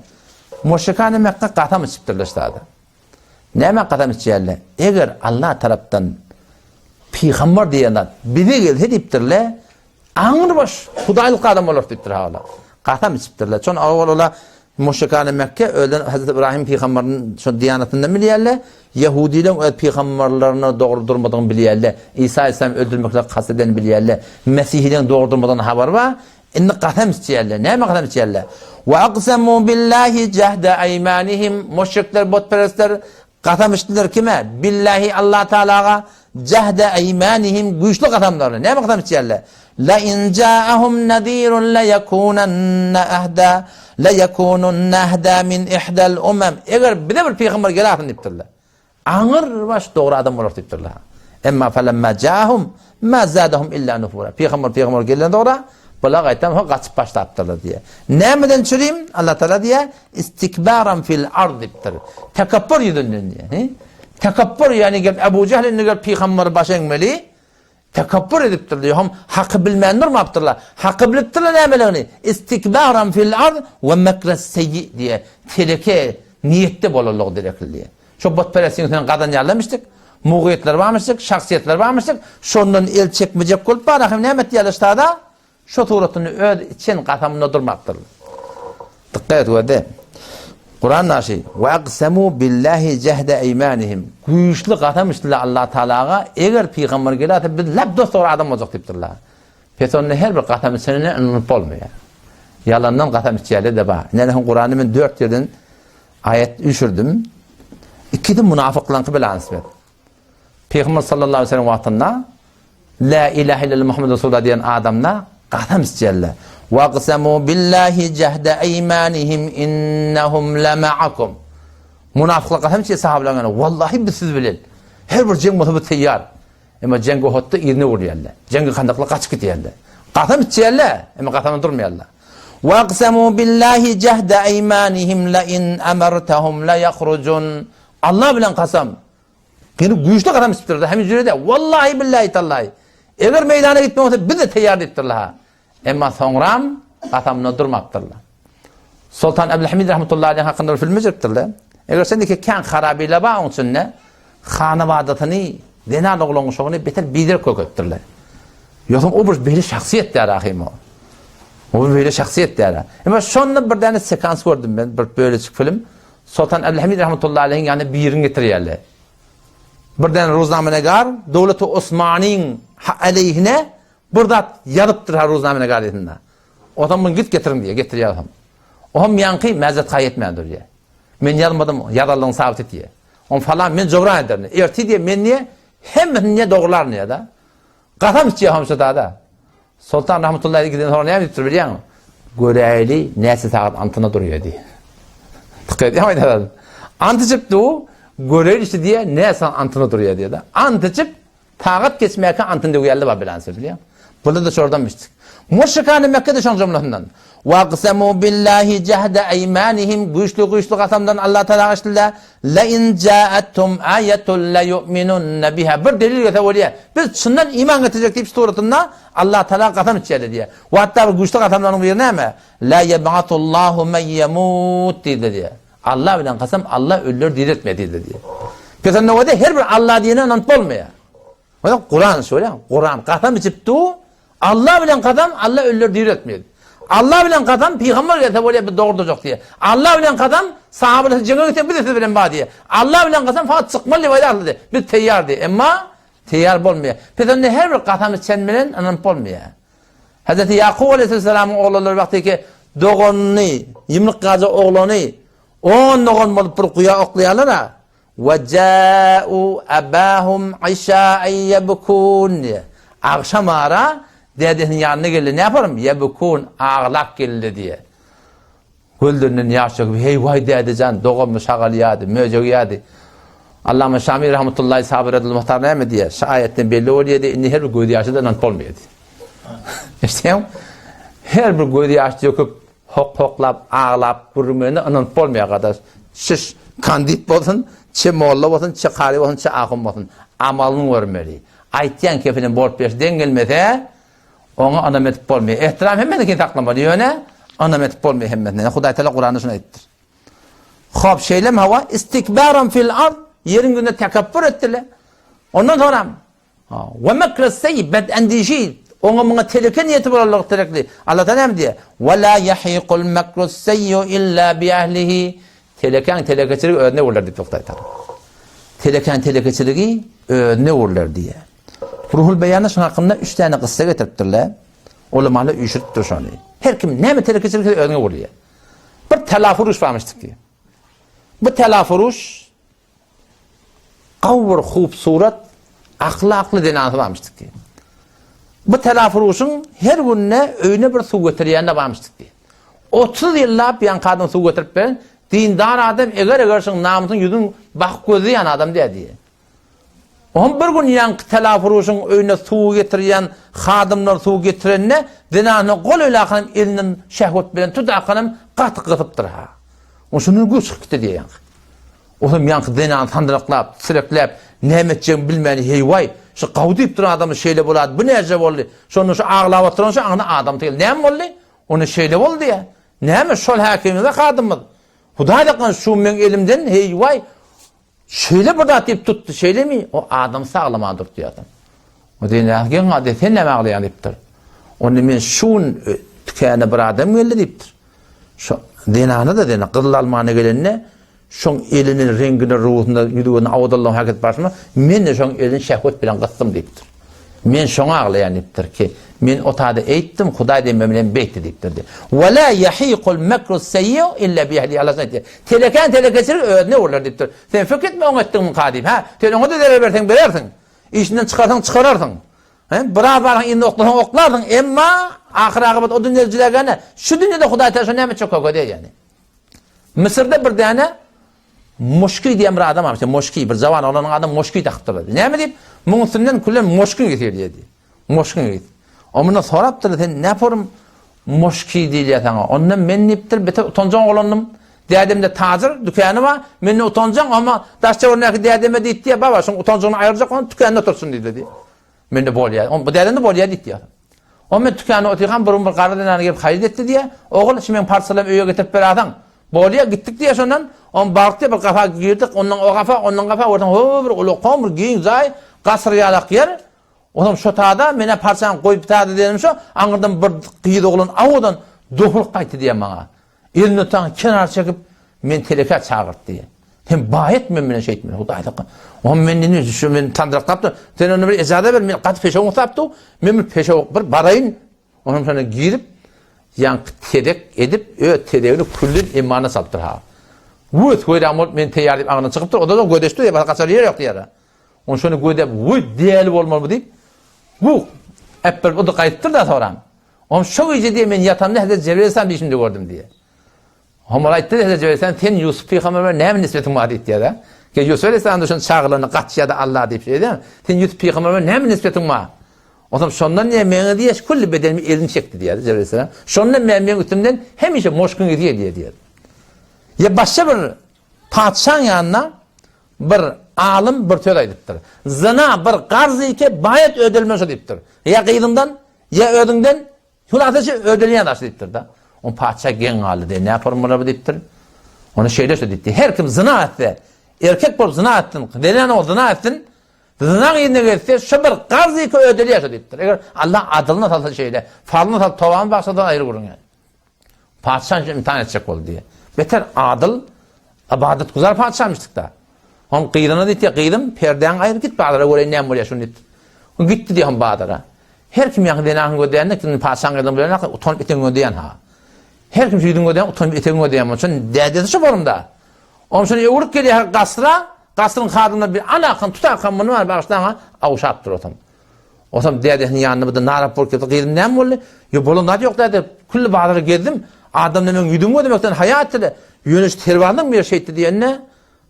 Muşrikany Mekge gasam içipdirler ştada. Nämä kasam içýärler? Eger Allah tarapdan pygamber diýen zat bize gelse diýipdirler, aňrybaş hudaýlyk adam bolar diýipdir hawa. Kasam içipdirler. Şon awal ola müşrikane Mekke ölen Hazreti Ibrahim pygamberiň şo diýanatyndan bilýärler. Ýehudileň öz pygamberlerine dogry durmadygyny bilýärler. Isa aleyhisselam öldürmeklige kast edenini bilýärler. Mesihileň dogry durmadygyny habary bar. Indi kasam içýärler. Näme kasam içýärler? Wa aqsamu billahi jahda aymanihim. Müşrikler, butperestler. Kasam içdiler kime? Billahi Allah Tagalaga jehde eýmanihim güýçli kasamlaryny. Näme kasam içýärler? La in ja'ahum nazirun la yakunanna ahda la yakununna ahda min ihdal umam. Eger bize bir pygamber geläsin diýipdirler. Aňyr baş dogry adam bolar diýipdirler. Emma falamma ja'ahum ma zadahum illa nufura. Pygamber pygamber gelen dogry bular gaýtam ho gaçyp başlapdyrlar diýýär. Nämeden çürim? Allah Taala diýýär, istikbaran fil ard diýipdir. Tekepbur ýüzünden diýýär. He? Tekepbur ýani gelip Ebu Jehl indi gelip pygambere baş eňmeli. Tekepbur edipdir diýýär. Hem haky bilmän durmapdyrlar. Haky bilipdirler nämeligini. Istikbaran fil ard we mekres seyyi diýýär. Teleke niýetde bolanlygy derekli diýýär. Şo butperestligiň üstünden gazanýarlarmyşdyk, mugyýetler barmyşdyk, şahsyýetler barmyşdyk. Şondan el çekmejek bolup bar ahim näme etýärler ştada? Şo suratyny öz içen gasamynda durmapdyr. Dykgat et görde. Kuran naşy we aksemu billahi jehde eymanihim. Güýçli gasam içdiler Allah Taalaga, eger pygamber geläse biz lap dost dogry adam boljak diýipdirler. Pes onda her bir gasam içenine ynanyp bolmaýar. Ýalandan gasam içýärler-de bar. Ine Kurany men dört ýerden Aýat üýşürdim. Ikisi munafyklaryňky bilen nisbet. Pygamber sallallahu aleyhi ve sellem wagtynda La ilahe illallah Muhammed Resulullah diýen adamda gasam içýärler. Wa qsamu billahi jahda aymanihim innahum lama'akum. Munafyklar gasam içýär sahabalaryň ýanynda. Wallahi biz siz bilen. Her bir jeň bolsa biz teýýar. Emma jeňgi Uhudda yzyna öwrülýärler. Jeňgi Handakda gaçyp gidýärler. Gasam içýärler, emma gasamdan durmaýarlar. Waqsamu billahi jahda aymanihim la in amartahum la yakhrujun. Allah bilen kasam. Ýene güýçli kasam içipdirler. Hem jürede wallahi billahi tallahi. Eger meýdana gitmek bolsa biz de teýýar diýipdirler. Emma soňram kasamynda durmapdyrlar. Soltan Abdülhamid rahmetullahi aleyh hakynda bir film geçiripdirler. Eger sen ki kän harabiler bar oň içinde, hanabadasyny, zenan oglan uşagyny beter biderek köketdirler. Ýogsam o bir beýle şahsyýet däl ahym o. O bir beýle şahsyýet däl. Emma şonda bir däne sekans gördüm men, bir bölejik film. Soltan Abdülhamid rahmetullahi aleyhiň ýanyna birini getirýärler. Bir däne ruznamenegar Döwleti Osmanyň aleyhine Bir zat ýazypdyr ha Ruznamene gazetinde. Otam muny git getiriň diýýär, getirýär otam. Oam ýaňky mäzet haý etmän durýar. Men ýazmadym, ýazanlygyny sabyt et diýýär. Oň falan men jobran ederin. Ertir diýýär, men diýýär, hemmesini diýýär dogrularyn diýýär-de. Gasam içýär hamşa da-da. Soltan rahmetullahi giden soň näme diýipdir bilýäňmi? Göräýli näçe sagat antyna durýar diýýär. Dykgat edýäňmi aýdan? Ant içip du, göräýli işte diýýär, näçe sagat antyna durýar diýýär-de. Ant içip Tagat geçmäkä antyn döwýärler bar bilen söz bilýäň. Bular-da şolardan müşrik. Müşrikany Mekge-de şoň jumlasyndan. Waqsamu billahi jahda aymanihim güýçli güýçli gasamdan Allah Taala aýtdylar. La in ja'atum ayatun la yu'minunna biha. Bir delil gelse bolýar. Biz çyndan iman getirjek diýip suratynda Allah Taala gasam içýärler diýýär. We hatda bir güýçli gasamlaryň biri näme? La yeb'atullahu men yamut diýdi diýýär. Allah bilen kasam Allah ölüleri diriltmeýär diýdi diýýär. Pes onda bolsa her bir Allah diýene ynanyp bolmaýar. Oýa Kuran şöyle, Kuran kasam içip du, Allah bilen kasam Allah ölüleri diriltmeýär. Allah bilen kasam pygamber gelse bolýar biz dogry durjak diýýär. Allah bilen kasam sahabeler jeňe gitse biz siz bilen bar diýýär. Allah bilen kasam fakat çykmaly diýip aýdardy diýýär. Biz teýýar diýýär. Emma teýýar bolmaýar. Pes onda her bir kasam içen bilen ynanyp bolmaýar. Hazreti Ýakup aleyhisselamyň oglanlary wagty ki doganyny, ýumruk gaja oglany on dogan bolup bir guýa oklaýarlar-a. Ve ja'u abahum işa'en yebkun. Agşam ara dädesiniň ýanyna geldi. Ne yaparym? Yebkun aglap geldi diýe. Gözlerinden ýaş döküp, Heý, waý, däde jan, doganmy şagal ýady, möjek ýady. Allama Şami rahmetullahi Sabyr Edil Muhtar näme diýýär? Şu aýatdan belli bolýar diýýär, indi her bir göz ýaşy-da ynanyp bolmaýar diýýär. Eşitýäňmi? Her bir göz ýaş döküp, hok-hoklap, aglap gürrüňlerine ynanyp bolmaýar gardaş. Şiş kandid bolsun, çe molla bolsun, çe kary bolsun, çe ahun bolsun. Amalyny görmeli. Aýtýan kepiniň bolup berşi deň gelmese, Oňa ynam edip bolmaýar. Ehtiram hemmesiniňkini saklamaly, ýöne ynam edip bolmaýar hemmesine. Hudaý Teala Kuranda şuny aýdypdyr. Hop, şeýlemi hawa? Istikbaran fil ard, ýeriň ýüzünde tekepbür etdiler. Ondan soňra we mekre seýi bed endişi, oňa muňa teleke niýeti bolanlygy terekli. Allah Teala näme diýýär? Ve la yahiqul mekru seýyu illa bi ahlihi. Telekäň telekeçiligi özüne öwrüler diýip Hudaý Teala. Telekäň telekeçiligi özüne öwrüler diýýär. Ruhul Beýanda şuň hakynda üç däne kyssa getiripdirler. Ulamalar üýşüripdir şony. Her kim näme telekeçilik etse özüňe bolýar. Bir telafuruş barmyşdyk diýýär. Bu telafuruş. Gawy bir hupsurat, ahlakly zenanasy barmyşdyk diýýär. Bu telafuruşyň her günde öýüne bir suw getirýän-de barmyşdyk diýýär. 30 ýyllap ýaňky adam suw getirip beren dindar adam eger-eger şuň namysyň ýüzüň bakyp gözleýän adam däl diýýär. Oňam bir gün ýaňky telafuruşyň öýüne suw getirýän hadymlar suw getirende zenanyna gol öýlakanam elinden şehwet bilen tudakanam gaty gysypdyr-ha. Oň şundan güýç çykyp gitdi diýýär ýaňky. Olam ýaňky zenan sandyraklap, titrekläp, näme etjegini bilmän, Heý-waý, şu gawy diýip duran adamyz şeýle bolady, bu näje boldy? Şonda şu aglap oturan şu aňyna adamsy geldi. Näme boldy? Onda şeýle boldy diýýär. Näme, şol häkimimiz-ä hadymyz. Hudaý saklasyn, şu meň elimden, heý-waý, şeýle bir zat diýip tutdy, şeýlemi? O adamsy aglaman durdy diýýär. O zenan geň galdy, sen näme aglaýaň diýipdir. Onda men şu gün tükana bir adam geldi diýipdir. Şo zenana-da zena, gyzyl almana gelende, şoň elini reňkine, ruhuna, ýüzügine awadallygyň hereket barşyna, men-de şoň elini şehwet bilen gysdym diýipdir. Men şoňa aglaýan diýipdir ki, men o tada eýtdim, Hudaý diýme bilen beýtdi diýipdir diýip. Ve la yahiqul mekru seyyi'u illa bi ehlihi Allah aýtýar. Telekän telekeçilik özüne öwrüler diýipdir. Sen pikir etme oňa etdigimka diýip, hä? Sen oňa-da zerer berseň berersiň. Işinden çykarsaň çykararsyň. He, biraz barsaň indi oklasaň oklarsyň, emma ahyr agybat o dünýede jüdägäne, şu dünýede Hudaý Teala şo näme etjek köke diýýär ýani. Müsürde bir däne Moşki diýen bir adam barmyş. Moşki, bir jawan oglanyň adyny Moşki dakypdyrlar. Näme diýip, muň üstünden külen Moşki getir diýdi. Moşki getir. O mundan sorapdyr, sen näme forum Moşki diýilýär saňa. Ondan men diýipdir, beter utanjaň oglandym. Dädemde tajyr, dükany bar. Menden utanjaň, amma daş töweregindäki dädeme diýipdi, baba, şoň utanjygyny aýyrjak, onuň tükände otursyn diýdi diýip. Mende bolýar. On bu dädemde bolýar diýipdi. O men tükände otyrkam bir gün bir garry zenany gelip haýyt etdi diýýär. Ogul, şu meň parçalarymy öýe getirip beräýseň. Bolýar, gitdik diýýär şondan. On baryp diýýär, bir gapa girdik, ondan o gapa, ondan gapa görseň, ho bir ulakan bir giň jaý, gasyr ýalak ýer. Onam şo tada menä parçany goýup tada diýenim şo, aňyrdan bir gyz oglan awadan dopulup gaýtdy diýýär maňa. Elini taň kenar çekip, meni telekä çagyrtdy diýýär. Sen baý et men bilen şeýtme, Hudaý sakla. Oňa men indi şu men tandyraklapdyr. Sen onda bir ejaza ber, men gaty peşewiň ysapdy. Men bir peşew bir baraýyn. Onam şonda girip, ýaňky tezek edip, öz tezegini küllin emmana salypdyr ha. Wöt, weýran bolup, men teýýar diýip aňyrdan çykypdyr. Onda-da gödeşdi, ýa gaçar ýer ýok diýýär. Ony şony gözläp, Wöý, däli bolmaly bu diýip, bu äpberip, o-da gaýdypdyr-da soram. Oňa şo gije diýýär, men ýatamda Hezreti Jebraýyl aleyhissalam düýşümde gördüm diýýär. Oňa aýtdy Hezreti Jebraýyl aleyhissalam, sen Ýusup pygamber bilen näme nisbetiň bar diýipdir-de. Ki Ýusup aleyhissalam da şony çagylanda gaçýardy Allah diýip şeýdýär. Sen Ýusup pygamber bilen näme nisbetiň bar? Onsoň şondan diýýär, meňe diýýär, külli bedenimi elini çekdi diýýär Jebraýyl aleyhissalam. Şondan bäri meň üstümden hemişe moşkuň ysy gelýär diýýär. Ýa başga bir patyşaň ýanyna Bir alym bir söz aýdypdyr. Zyna bir garz ike baýat ödelmeli şo diýipdir. Ýa gyzyňdan, ýa özüňden, hulasasy ödelýän zat diýipdir-de. On patyşa geň galdy diýip, näme bolar bu diýipdir. Ony şeýle şo diýipdi. Her kim zyna etse, erkek bolup zyna etsin, zenan bolup zyna etsin, zynaň yzyna gelse, şo bir garz ike ödelýär şo diýipdir. Eger Allah adylyna salsa şeýle, falyna salyp tobany bagşlasa aýry gürrüň ýaly. Patyşa üçin imtihan etjek boldy diýýär. Beter adyl, ybadatgüzar patyşamyşdyk-da. Oň gyzyna diýdi, gyzym, perdäňi aýyr, git bazara göreýin näme bolýar şuny diýipdir. Ol gitdi diýýär hom bazara. Her kim ýaňky zenanyň gözleýände, indi patyşaň gyzyny bilen hak utanyp etegini gözleýän ha. Her kim şu ýüzüni gözleýän, utanyp etegini gözleýän bolsa, dädesi şu forumda. Oň şony öwrüp gelýär gasra, gasryň hadymlary bir alakan, tutakan muny bar, bagyşlaň ha, awşapdyr otam. Otam dädesiniň ýanynda bir-de narap bolup geldi. Gyzym näme boldy? Ýok, bolan zat ýok däde. Külli bazary gezdim. Adamlar meň ýüzümi gözlemekden haýa etdiler. Ýöne şu serbazlaň biri şeýtdi diýende,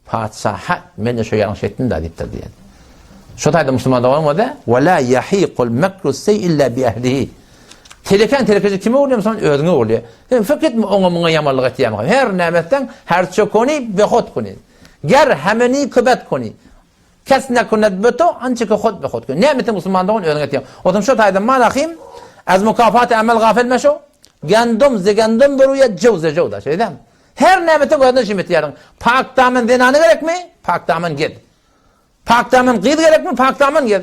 patyşa, Hä, men-de şo ýalňyş etdim-dä diýipdir diýen. Şo taýda musulman doganym bolsa, Ve la yahiqul mekru seý illa bi ehlihi. Telekäň telekeçi kime öwrülýär musulman? Özüňe öwrülýär. Sen pikir etme oňa muňa ýamanlyk etýärmi? Her näme etseň, herçe koni behut koni. Ger hemeni kübet koni. Kes nekuned beto ançe ke hod be hod koni. Näme etseň musulman dogan özüň etýäň. Otam şo taýda malahim az mukafat amel gafil meşo. Gandum ze gandum beruýa jew ze jew da şeýdämi? Her näme etseň özüne şim etýäriň. Pak damen zenany gerekmi? Pak damen gez. Pak damen gyz gerekmi? Pak damen gez.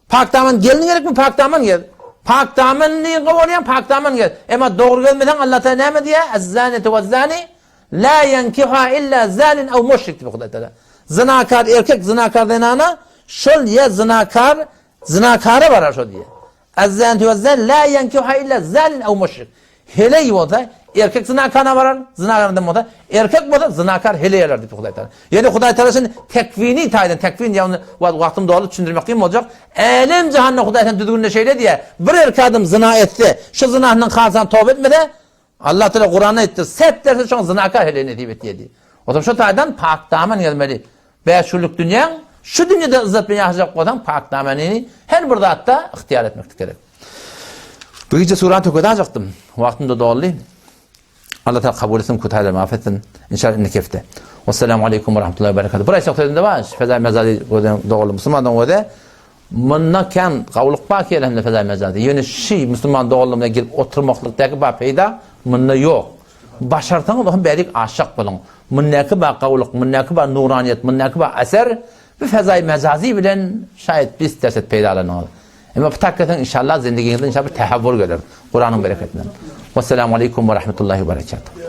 Pak damen gelin gerekmi? Pak damen gez. Pak damenli bolýan pak damen gez. Emma dogry gezmeseň Allah Taala näme diýýär? Az-zaneti waz-zani la yankiha illa zanin aw müşrik diýip Hudaý Taala. Zinakar erkek zinakar zenana şol ýa zinakar zinakara barar şo diýýär. Az-zaneti waz-zani la yankiha illa zanin aw müşrik. Heleý bolsa, erkek zynakana barar, zynakar adam bolsa, erkek bolsa zynakar heleý alar diýip Hudaý Tagala. Ýöne Hudaý Tagala şuny tekwini taýdan, tekwin ýagny wagtym doly düşündirmek kyn boljak. Älem jahanda Hudaý Tagala düzgünde şeýle diýýär, bir erkek adam zyna etse, şu zynasyndan halsan toba etmese, Allah Tagala Kuranda aýtdy, set derse şoňa zynakar heleý nesip etýär diýip. O zaman şu taýdan pak daman gezmeli. Bäşgünlük dünýäň, şu dünýede yzzat bilen ýaşajak bolsaň, pak damanyny her bir zatda ygtyýar etmeklik gerek. Bu gije surany tökede ajakdym. Wagtym-da doldy. Allah Taala kabul etsin, kutaýlarymy af etsin. Inşallah indiki hepde. Wassalamu aleýkum we rahmetullahi we berekatuh. Bir aýtjak sözüm-de bar. Feza mejazy gözen doganly musulman dogan Munda kän gawulyk bar ki elhamdülillah feza mejazy. Ýöne şi musulman doganlygymyza girip oturmaklykdaky bar peýda munda ýok. Başarsaňyz ohm bärik aşak boluň. Mundaky bar gawulyk, mundaky bar nuraniýet, mundaky bar eser bu fezaý mejazy bilen şaýat bis derset peýdalanyňyz. Emma bu takgasaň inşallah zindigiňizde inşallah bir tehawwur geler. Kuranyň bereketinden. Wassalamu aleýkum we rahmetullahi we berekatuh.